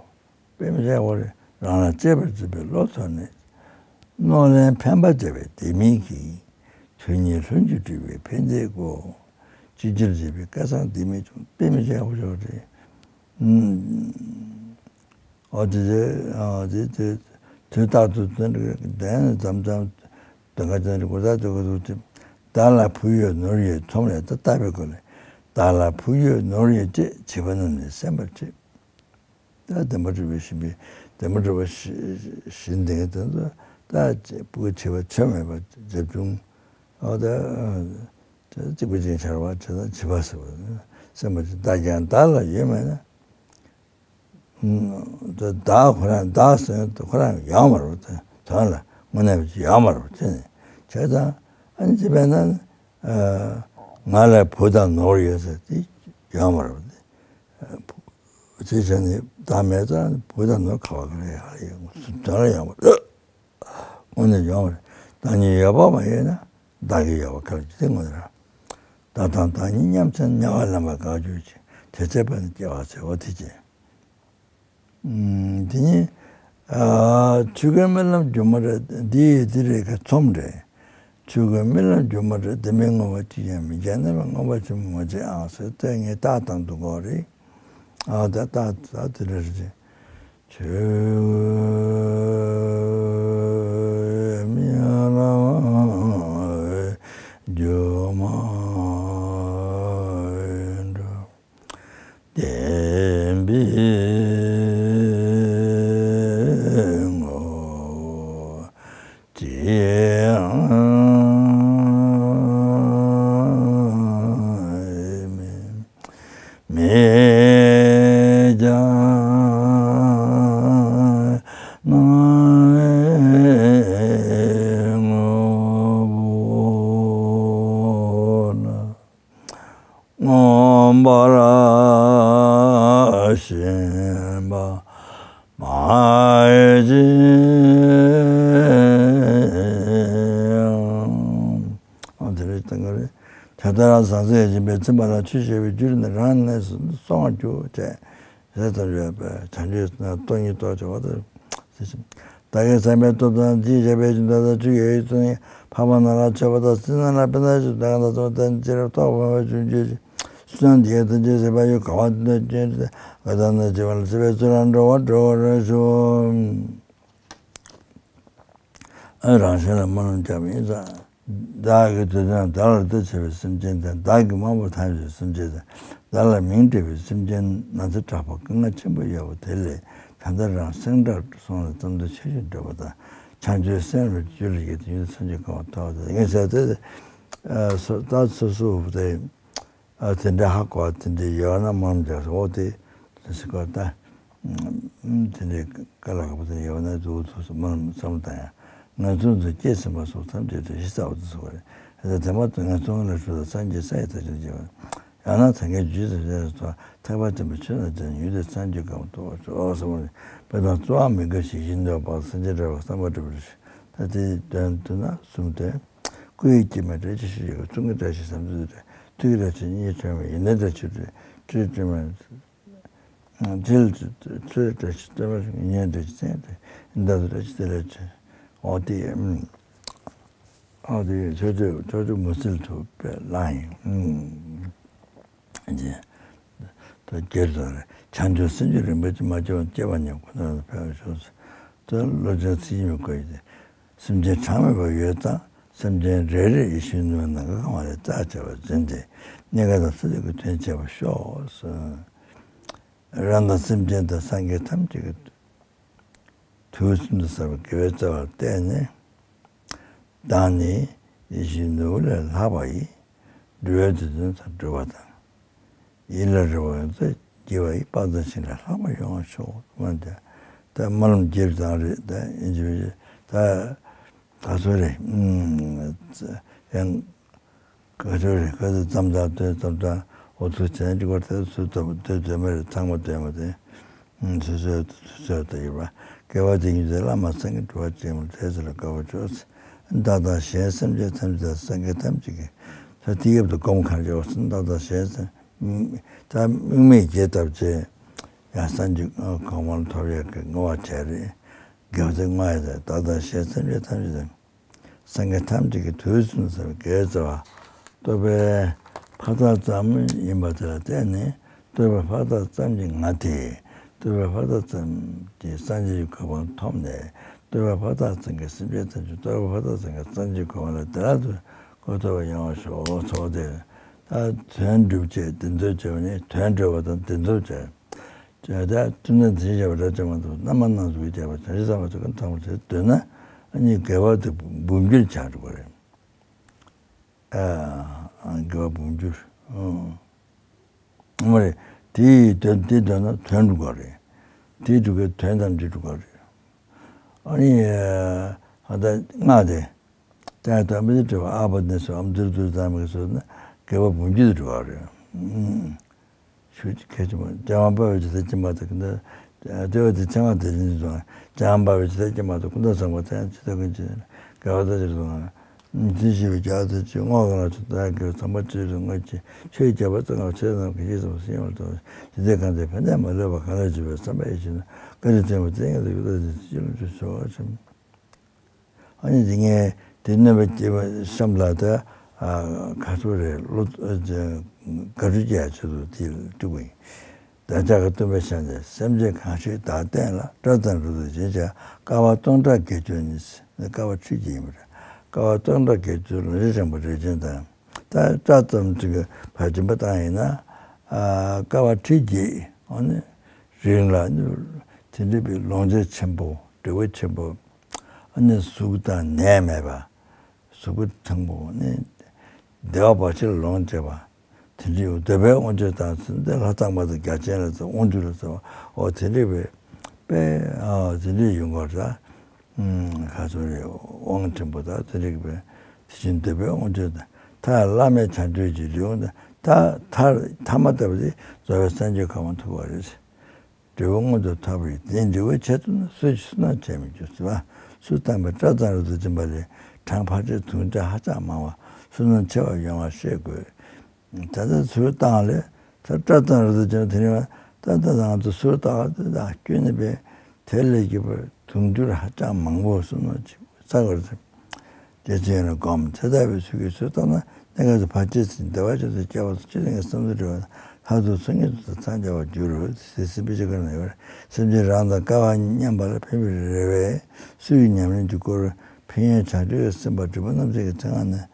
དཔེ་མི་སྲིད་པ་རེད། རང་ལ་གཅེས་པར་འཛིན་པའི་བློ་ཚོར་ནས། གནོད་ལན་ཕན་པར་བྱ་བའི་ལྡེ་མིག་གིས། དོན་གཉིས་ལྷུན་གྱིས་གྲུབ་པའི་ཕན་བདེའི་སྒོ། ཅི་བྱེད་བྱེད་པའི་སྐལ་བཟང་ལྡེ་མིག་བྱུང་། དཔེ་མི་སྲིད་པ་ཞིག་རེད། ཨ། འོ་དེ་དེ་ཨ་དེ་དེ་དུས་རྟག་ཏུ་དེ་འདྲ་གདན་འཛོམས་འཛོམས་དེ་འགའ་དེ་འདྲ་གོ་ད་དེ་གོ་འདུག་སྟེ། བདག་ལ་བུ་ཡོད་ནོར་ཡོད་ཚོམས་ལས་ད་ལྟ་བའི་སྐོར་ལས། བདག་ལ་བུ་ཡོད་ནོར་ཡོད་ཅེས་བྱིས་པ་རྣམས་ནི་སེམས་པར་བྱེད། ད་བདེན་པ་གྲུབ་པའི་ཞིང་པའི་བདེན་པ་གྲུབ་པ་ཞིང་ལྡན་དེ་ཚོ་ད་བུ་བྱིས་པ་ཆོས་མེད་པ་རྒྱབ་ཆུང་། འོ་ད་གཅིག་པུ་ཅིག་ཆར་བ་བྱེད་ད་བྱིས་པ་ཟེར་བ་སེམས་པ་ཅིག་བདག་ཀྱང་བདག་ལ་ཡོད་མེད་ན། བདག་ཁོ་རང་བདག་ཟེར་ཁོ་རང་ཡོད་མ་རེད་དེ། དོན་ལ་དངོས་གནས་ཡོད་མ་རེད་དེ། བྱས་ཙང་ཨ་ནི་ཅི་བས་ན་ང་ལ་བུ་དང་ནོར་ཡོད་ཟེར་དེ་ཡོད་མ་རེད་དེ། བུ་ཅི་བྱས་ནས་བདག་མེད་ཙང་བུ་དང་ནོར་ག་བ་ག་ལ་ཡོད་དོན་ལ་ཡོད་མ་རེད། དངོས་གནས་ཡོད་མ་རེད། བདག་ཉིད་ཡོད་པ་མ་ཡིན་ན་བདག་གི་ཡོད་པ་ག་ལ་ཅི་དེ་དངོས་གནས་རང་། བདག་དང་བདག་ཉིད་མཉམ་བྱས་དམྱལ་བར་ལེན་པར་དཀའ་གྱུར་ཅིང་། དེ་ཚེ་དཔལ་ནི་སྐྱེ་བར་འཚལ། འོ་དེ་ཅི། དེ་ནི་ཆོས་གོས་རྨི་ལམ་སྒྱུ་མ་རེད། འདི་ཡི་འདི་རེད་ཁ་ཚོམ་རེད། ཆོས་གོས་རྨི་ལམ་སྒྱུ་མ་རེད། བདེན་པའི་ངོ་བོ་གཅིག་ཀྱང་མི་མཇལ། རྣམ་པར་མངོན་པར་ཆོས་མི་མངོན་ཅེས་ཨང་ཟེར་ཏེ་ངས་རྟགས་དང་སྡུག་གོ་རེད། ཨ་ད་རྟགས་ད་དེ་འདྲ་རེད། ཆོས་གོས་རྨི་ལམ་སྒྱུ་མ་འདྲ། བདེན་པའི་ངོ་བོ་གཅིག་མི་མི་མཇལ། རྣམ་པའི་ངོ་བོ་ལ། མངོན་པར་ཞེན་པ་མ་བྱེད་ཅིག། ཨ་དེ་རེད་ད་ག་རེད། དེ་ལྟར་ཟང་ཟིང་སྦྱིན་པས་ཚིམ་པ་ལ་ཆོས་བཤད་པའི་རྒྱུར་ནི་རང་གནས་སུ་སོང་བར་འགྱུར་ཏེ། ཟས་ཙམ་ཡོད་པས་བྱང་ཆུབ་སྟོང་ཉིད་རྟོགས་བྱ་བ་དང་། བདག་གིས་བསམ་པའི་སྟོབས་དང་། ཅེས་བྱ་བའི་ཆོས་འདི་དག་ཆོས་ཀྱི་ཡིག་ཚང་ཡང་འཕགས་པ་ན་ར་མཆོད་པ་དང་། སྲིད་ན་ར་དཔེར་ན་ཆོས་འདི་དག་ན་ཚང་བ་དང་ཅི་རབ་རྟོགས་པ་མ་བྱུང་བརྗོད་ཅིང་། བསོད་ནམས་ཀྱི་དོན་ཅི་ཟད་པ་ཡོད། དགའ་བ་འདི་དག་ཀྱང་ཅི་ཟད་པ་དག་ན་བྱེད་པ་ལ་སྲིད་པའི་ཚུལ་ལ་འགྲོ་བ་འགྲོ་བར་ཤོག། ཨ་རང་གཞན་ལ་སྨོན་ལམ་རྒྱག་པ་ཡིན་ཙང་། བདག་གི་དུས་དང་བདག་ལ་ལྟོས་བྱས་པའི་སེམས་ཅན་དང་། བདག་གི་དམའ་འབེབས་ཐམས་ཅད་སེམས་ཅན་དང་། བདག་ལ་མིང་སྤྲད་པའི་སེམས་ཅན་ན་ཚ་དྲག་པོ་སྐད་ངན་ཆེན་པོ་ཡོད་པ་དེ་ལས་ད་ལྟ་རང་སེང་བྲག་སོང་ལ་རྩ་མདུད་ཆེ་ཞིང་བགྲོད་པ་དང་། བྱང་ཆུབ་སེམས་ལ་རྒྱུད་ལ་ཡོད་དེ་ཡུལ་སངས་རྒྱས་གོ་འཕང་ཐོབ་པ་དང་། ངས་བྱས་ཏེ་ཨ་སོ་ད་སོ་སོ་དེ། ཨ་དེ་འདྲ་ཧ་གོ་བ་དེ་འདྲ་ཡོད་ན་སྨོན་ལམ་རྒྱག་སོ། འོ་དེ་དེ་སི་ཀ་ད་དེ་འདྲའི་དཀའ་ལས་ཁག་པོ་དེ་ཡོད་ན་འདུག་ཐུག་སོ་སྨོན་ལམ་བསམ་བློ་བཏང་ཡ། ངན་སོང་དུ་སྐྱེས་ཟིན་པ་སོགས་ཐམས་ཅད་དུ་ཞི་བ་དུ་གསོལ་བ་རེད། དེ་མ་ཐག་ངན་སོང་ལས་སྒྲོལ་དང་སངས་རྒྱས་ས་ཡི་མཐར་ཕྱིན་བྱེད་པ། ཡང་ན་སངས་རྒྱས་རྒྱུད་དུ་ལས་སུ་ཐེག་པ་ཆེན་པོའི་ཆོས་རྣམས་ཀྱང་ཡུལ་དེར་སངས་རྒྱས་གོ་འཕང་ཐོབ་པར་ཤོག་གསུངས་པ་རེད། དཔེ་དང་རྩོལ་བ་མི་དགོས་ཤིང་། ཡིད་འདོད་པ་སེམས་ཅན་བསྒྲལ་བའི་བསམ་པ་སྒྲུབ་པར་ཤོག། ད་དེའི་དོན་བསྡུ་ན་གསུམ་སྟེ། སྐུ་ཡི་དཀྱིལ་མ་བྲལ་ཅིག་ཤེས་ཀྱི་གཙུག་གི་བཀྲ་ཤིས་ཟེར་ཚུལ་རེད། ཏིག་ར་ཆེ་གཉིས་ཁྲོས་མ་ཡིན་ན་འདྲ་ཆུ་ཏྲི་ཏྲི་ཏྲི་མ་ཅིལ་ཏྲི་ཏྲི་ཏྲི་མ་ཉན་ཏྲི་ཏྲི་མ་ཉན་ཏྲི་ཏྲི་ཏྲི་འདི་ཏྲི་ཏྲི་ལ་ཆེ་འོ་དེ་ཨ་དེ་ཆོས་ཆོས་ཆོས་ཆོས་མུ་སིལ་ཐུབ་པའི་ལ་ཡིན། ད་སྒེར་དུ་བྱང་ཆུབ་སེམས་ཀྱི་རིན་པོ་ཆེ་མ་བཅོས་སྐྱེ་བ་ཉིད་ཀུན་ཏུ་ཕེབས་ཤོག་ད་བློ་ཅན་ཚིག་ཉིད་ཀྱི་སེམས་ཅན་གྲངས་མེད་པ་ཡོད་ཙང་སེམས་ཅན་རེ་རེ་ཡིད་བཞིན་ནོར་ནམ་མཁའ་གང་བ་ལས་རྩ་ཆེ་བར་འཛིན་ཏེ་གནས་སྐབས་དང་ཚེ་འདས་ཀྱི་དོན་བྱེད་པར་ཤོག་ཟེར། རང་དང་སེམས་ཅན་དང་སངས་རྒྱས་ཐམས་ཅད་ཀྱི་དུས་གསུམ་དུ་བསགས་པའི་དགེ་བའི་རྩ་བར་བརྟེན་ནས། བདག་ནི་ཡིད་བཞིན་ནོར་བུ་ལས་ལྷག་པ་ཡི། འགྲོ་བའི་དོན་དུ་འགྲོ་བ་དང་། ཡིད་ལ་རེ་བ་ཡོངས་སུ་བགྱི་བ་ཡི། དཔག་བསམ་ཤིང་ལས་ལྷག་པ་ཡོང་བར་ཤོག་སྨོན་ཏེ། ད་སྨོན་ལམ་རྒྱས་པ་དང་རེད་ད་ཡིན་གྱི་མིན་གྱི་ད་ག་ཚོད་རེད་ཡང་ག་ཚོད་རེད་ག་ཚོད་ཙམ་དང་དོན་ཙམ་དང་འོ་ཚོད་ཅན་གཅིག་པར་དེ་ཚོད་ཙམ་དོན་དོན་མེད་རེད་ཚང་མ་དོན་མ་དོན། སོ་སོའི་དུས་ཚོད་དུ་ཡོད་པ། དགེ་བ་དེ་ཉིད་དེ་བླ་མ་སེང་གེ་འགྲོ་བ་ཅན་མོ་དེ་ཚོ་ལ་དགའ་བ་བྱོས། བདག་དང་གཞན་སེམས་ཅན་ཐམས་ཅད་སངས་རྒྱས་ཐམས་ཅད་ཀྱི་ད་དེ་ཡབ་ཏུ་སྒོམ་གང་བྱོས་སོ། བདག་དང་གཞན་སེམས་ད་དམིགས་མེད་རྒྱས་བཏབ་ཅེས་ཡང་སངས་རྒྱས་གོང་མར་ཐོབ་ཡག་གི་བསྔོ་བ་བྱས་རེད། དགེ་བ་དེ་བསྔོ་ཡག་དེ་བདག་དང་གཞན་སེམས་ཅན་ཐམས་ཅད་དང་། སངས་རྒྱས་ཐམས་ཅད་ཀྱི་དུས་གསུམ་གསལ་བའི་དགེ་རྩ་བ། རྟོགས་པའི་ཕ་རྟགས་ཙམ་ཡིན་པ་དེ་ལ་བརྟེན་ནས་རྟོགས་པའི་ཕ་རྟགས་ཙམ་གྱིས་ང་དེ། རྟོགས་པའི་ཕ་རྟགས་ཙམ་གྱིས་སངས་རྒྱས་ཀྱི་གོ་འཕང་ཐོབ་ནས་རྟོགས་པའི་ཕ་རྟགས་ཙམ་གྱིས་སེམས་ཅན་ཐམས་ཅད་རྟོགས་པའི་ཕ་རྟགས་ཙམ་གྱིས་སངས་རྒྱས་གོ་འཕང་ལ་བདེ་བླག་ཏུ་གོ་ཐུབ་པ་ཡོང་བར་ཤོག་ཚོགས་དེ། ད་དོན་སྒྲུབ་ཅེས་འདི་ཚོ་བྱས་པ་ནི་དོན་སྒྲུབ་པ་དང་འདི་ཚོ་བྱས། ད་ཐུན་མོང་དེ་བྱས་པ་ར་ཅན་མ་གཏོགས་རྣམ་པར་སྣང་མཛད་ཀྱི་བྱས་པ་བྱང་ཆུབ་སེམས་དཔའ་ཚོ་གི་མཐོང་བ་དེ་འདོད་ན་ཨ་ནི་དགེ་བ་དེ་འབུམ་འགྱུར་ཆགས་འགྲོ་གི་རེད། ཨ་དགེ་བ་འབུམ་འགྱུར། ཨོ། མ་རེད། དེའི་དོན་དེ་འདོད་ན་དོན་འགྲུབ་གི་རེད། དེའི་འགྲུབ་ཀྱི་དོན་ཐམས་ཅད་འགྲུབ་གི་རེད། ཨ་ནི་ཨ་ད་སྔགས་དེ། ཏན་ཏན་མི་འདྲ་བ་ཨ་བ་ནི་སོ་ཨམ་དུར་དུར་དང་མི་སོ་ན་དགེ་བ་འབུམ་འགྱུར་འགྲོ་བ་རེད། ཤུགས་ཀྱི་ཁྱད་ཆོས་མ་རྒྱལ་བ་འབའ་བའི་ཇི་ལྟར་སྦྱིན་པ་དང་ཀུན་ཏུ་དེ་བ་དེ་ཚེ་སྔ་དེ་ལས་ནི་སོང་རྒྱལ་བ་འབའ་བའི་ཇི་ལྟར་སྦྱིན་པ་དང་ཀུན་ཏུ་བཟང་པོ་དེ་ཡང་ཇི་ལྟར་ཀུན་གྱི་དགེ་བ་དང་ཇི་ལྟར་སོང་ཇི་ཞིག་པའི་རྒྱལ་དུ་ཅི་བསྔོ་གང་ལ་ཇི་ལྟར་དགེ་བ་ཚངས་པ་སྤྱོད་རུ་བསྔོ་ཅི་ཆོས་རྒྱལ་བ་ཚངས་པ་ཆོས་རྣམས་ཀྱི་ཡིད་སུ་སིང་བར་དུ་ཇི་ལྟར་གང་དེ་ཕན་བདེ་མ་ལུས་པ་གང་ལ་བྱེད་པའི་བསམ་པ་ཡིད་བཞིན་དུ་བཀའ་དྲིན་ཆེན་པོ་བསྟན་ཡང་དུ་ཡུལ་དུ་ཅི་ལ་འཇུ་ཆོག་ཅིང་། ཨ་ནི་འདི་ངས་དེ་སྣོན་པ་སྐྱེས་པ་གཤམ་ལ་ད་ག་ཚོད་རེད་བློ་དགའ་སྤྲོ་སྐྱེ་ཡ་ཆེད་དུ་དེ་བཅུག་པ་ཡིན། བདག་ཅག་གི་སྟོན་པའི་ཞལ་ནས་སེམས་ཅན་གང་ཞིག་བདག་བསྟན་ལ་སྐྲ་ཙམ་རེ་དུ་བྱེད་ཅེས་བསྐལ་པ་སྟོང་ཕྲག་བརྒྱད་ཅུ་ནི་བསྐལ་པ་ཁྲི་གཅིག་ཡིན་པ་རེད། བསྐལ་པ་སྟོང་ཕྲག་བརྒྱད་ཅུ་ལོངས་སྤྱོད་འཕྲེང་བ་རིགས་ཅན་དང་ད་སྐྲ་ཙམ་ཅིག་གི་བར་སྦྱིན་པ་བཏང་ཡིན་ན་བསྐལ་པ་ཁྲི་གཅིག་ཨ་ནི་རིང་ལ་དེ་འདྲ་བའི་ལོངས་སྤྱོད་ཆེན་པོ་འབྲས་བུ་ཆེན་པོ། ཨ་ནི་གཟུགས་དང་ནད་མེད་པ། གཟུགས་པོ་ཐང་པོ་ནི་བདེ་བ་བར་ཆད་ལོངས་སྤྱད་པ། དེ་འདྲའི་འདོད་པའི་དབང་ཕྱུག་དང་ཚུལ་འདི་ལྷ་དང་མ་དང་རྒྱལ་ཆེན་ལ་སོགས་དབང་ཕྱུག་ལ་སོགས་པ་འོ་དེ་འདྲའི་བའི་དཔེ་ཨ་དེ་འདྲའི་ཡོང་གི་རེད། ཁ་ཚོ་རེ་དབང་ཕྲན་བུ་དང་དེ་འདྲའི་བའི་དེ་བཞིན་འདོད་པའི་དབང་ཕྱུག་དང་མཐའ་བླ་མེད་བྱང་ཆུབ་ཀྱི་ལེའུ་དང་མཐའ་མཐའ་མ་དག་པ་དེ་རྫོགས་པའི་སངས་རྒྱས་གོ་འཕང་ཐོབ་པ་རེད། འབྲས་བུ་མངོན་དུ་ཐོབ་པ་ཡིན། དེའི་འབྲས་བུའི་ཆེད་དུ་ནི་སུ་ཡིས་བསོད་ནམས་བྱས་མི་འགྱུར་ཟེར་བ། སུ་བཏང་བའི་སྐྲ་ཙམ་རེ་དུ་སྦྱིན་པ་ལས་གྲངས་ཕལ་ཆེར་དུང་ཕྱུར་ཧ་ཅང་མང་བ་བསོད་ནམས་ཆེ་བ་ཡོང་བ་ཤེས་དགོས། ད་ལྟ་ཚུར་བཏང་ལས་ད་སྐྲ་ཙམ་རེ་དུ་སྦྱིན་པ་དེ་ནི་ད་ལྟ་ང་ཚོ་ཚུར་བཏང་བ་དེ་དང་སྐྱོན་ནི་པས་དེ་ལས་བརྒྱུད་པར་དུང་ཕྱུར་ཧ་ཅང་མང་པོ་བསོད་ནམས་ཆེ་བ་བསགས་པར་བྱེད། དེ་ཚེ་ཡང་སྒོམ་དེ་ལྟ་བུའི་ཚུལ་གྱིས་ཚུར་བཏང་ན་གནས་སྐབས་སུ་ཕར་ཕྱིན་ཚེ་བདེ་བ་ཅན་དུ་སྐྱེ་བ་དང་སྤྱིར་བཏང་གི་བསམ་ཚུལ་འགྲོ་བ་ལྷག་ཏུ་ཚོགས་གཉིས་སུ་འཚང་རྒྱ་བར་འགྱུར་རོ། ཟེར་སྲིད་པའི་ཆོ་ག་ནང་ཡོད་རེད། སེམས་ཅན་རང་དང་སྐལ་བ་མཉམ་པ་ལ་ཕན་པའི་རེ་བས་སུ་ཡི་ཉམས་ལེན་གྱི་སྐོར་ཕན་ཡོན་བྱང་ཆུབ་ཀྱི་སེམས་དཔའ་འབྲིང་པོ་རྣམ་ཐོས་ཀྱི་མཚན་སྔགས་ནས་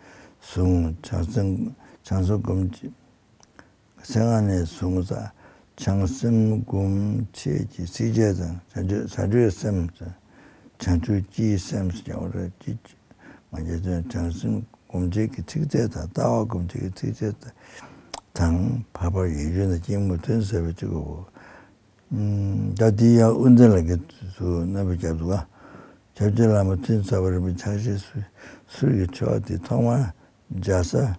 བཟུང་བྱང་སེམས་བྱང་སེམས་སྒོམ་གྱི་མཚན་སྔགས་ནས་བཟུང་ས་བྱང་སེམས་སྒོམ་ཆེད་ཀྱི་ཚིགས་བཅད་དང་བྱང་ཆུབ་བྱང་ཆུབ་ཀྱི་སེམས་དང་བྱང་ཆུབ་སྤྱིའི་སེམས་སུ་ཀྱང་རེད། ང་རྒྱལ་དོན་བྱང་སེམས་སྒོམ་བྱེད་ཀྱི་ཚིགས་བཅད་དང་ལྟ་བ་སྒོམ་བྱེད་ཀྱི་ཚིགས་བཅད་དང་། བར་པར་ཡིད་དཔྱོད་དང་སྐྱེས་བུ་མཐུན་ཟེར་བའི་གཅིག་གོ། ད་དེ་ཡང་དབུ་འཛིན་ལགས་ཀྱིས་སུ་རྣམ་པར་རྒྱབ་འདུག་ག་ཆོས་རྗེ་བླ་མ་ཐུན་ཚ་བ་རིན་པོ་ཆེ་ཕྱག་བཞེས་སུ་གསུར་གྱི་ཆོ་ག་དེ་ཐོག་མར་འཇའ་ས་སློབ་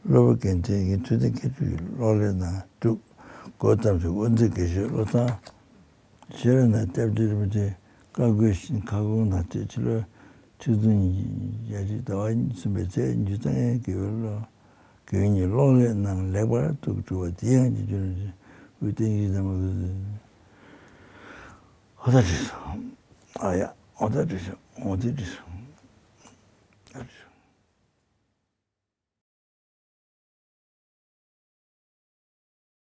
དཔོན་རྒན་ཆེན་གྱི་ཐུགས་བརྩེ་མཁས་གྲུབ་ཀྱི་གློག་ཀླད་ནང་བསྒྲུགས། འགོ་བརྩམས་ཤིང་དབུ་འཛིན་དགེ་བཤེས་བློ་བཟང་ཤེས་རབ་ནས་སྐྱབས་རྗེ་རིན་པོ་ཆེ་བཀའ་བསྒོས་ཤིང་ཁ་སྐོང་དང་བཅས་ཕྱི་ལོ་ཆིག་སྟོང་ཉིས་བརྒྱ་ཟླ་བ་གསུམ་པའི་ཚེས་བཅུ་རྩ་ལྔའི་དགེ་བའི་ལོ། གང་ཉིད་གློག་ཀླད་རྣམས་ལེགས་པར་ཐུག་གྲུབ་པ། དེ་ཡང་ཅི་བྱུང་ན། དབུས་བསྟན་བཅོས་ཟེར་མ། འོ་ད་བྲིས་སོང་། ཨ་ཡ། འོ་ད་བྲིས་སོང་། འོ་དེ་བྲིས་སོང་། ཨ་བྲིས་སོང་།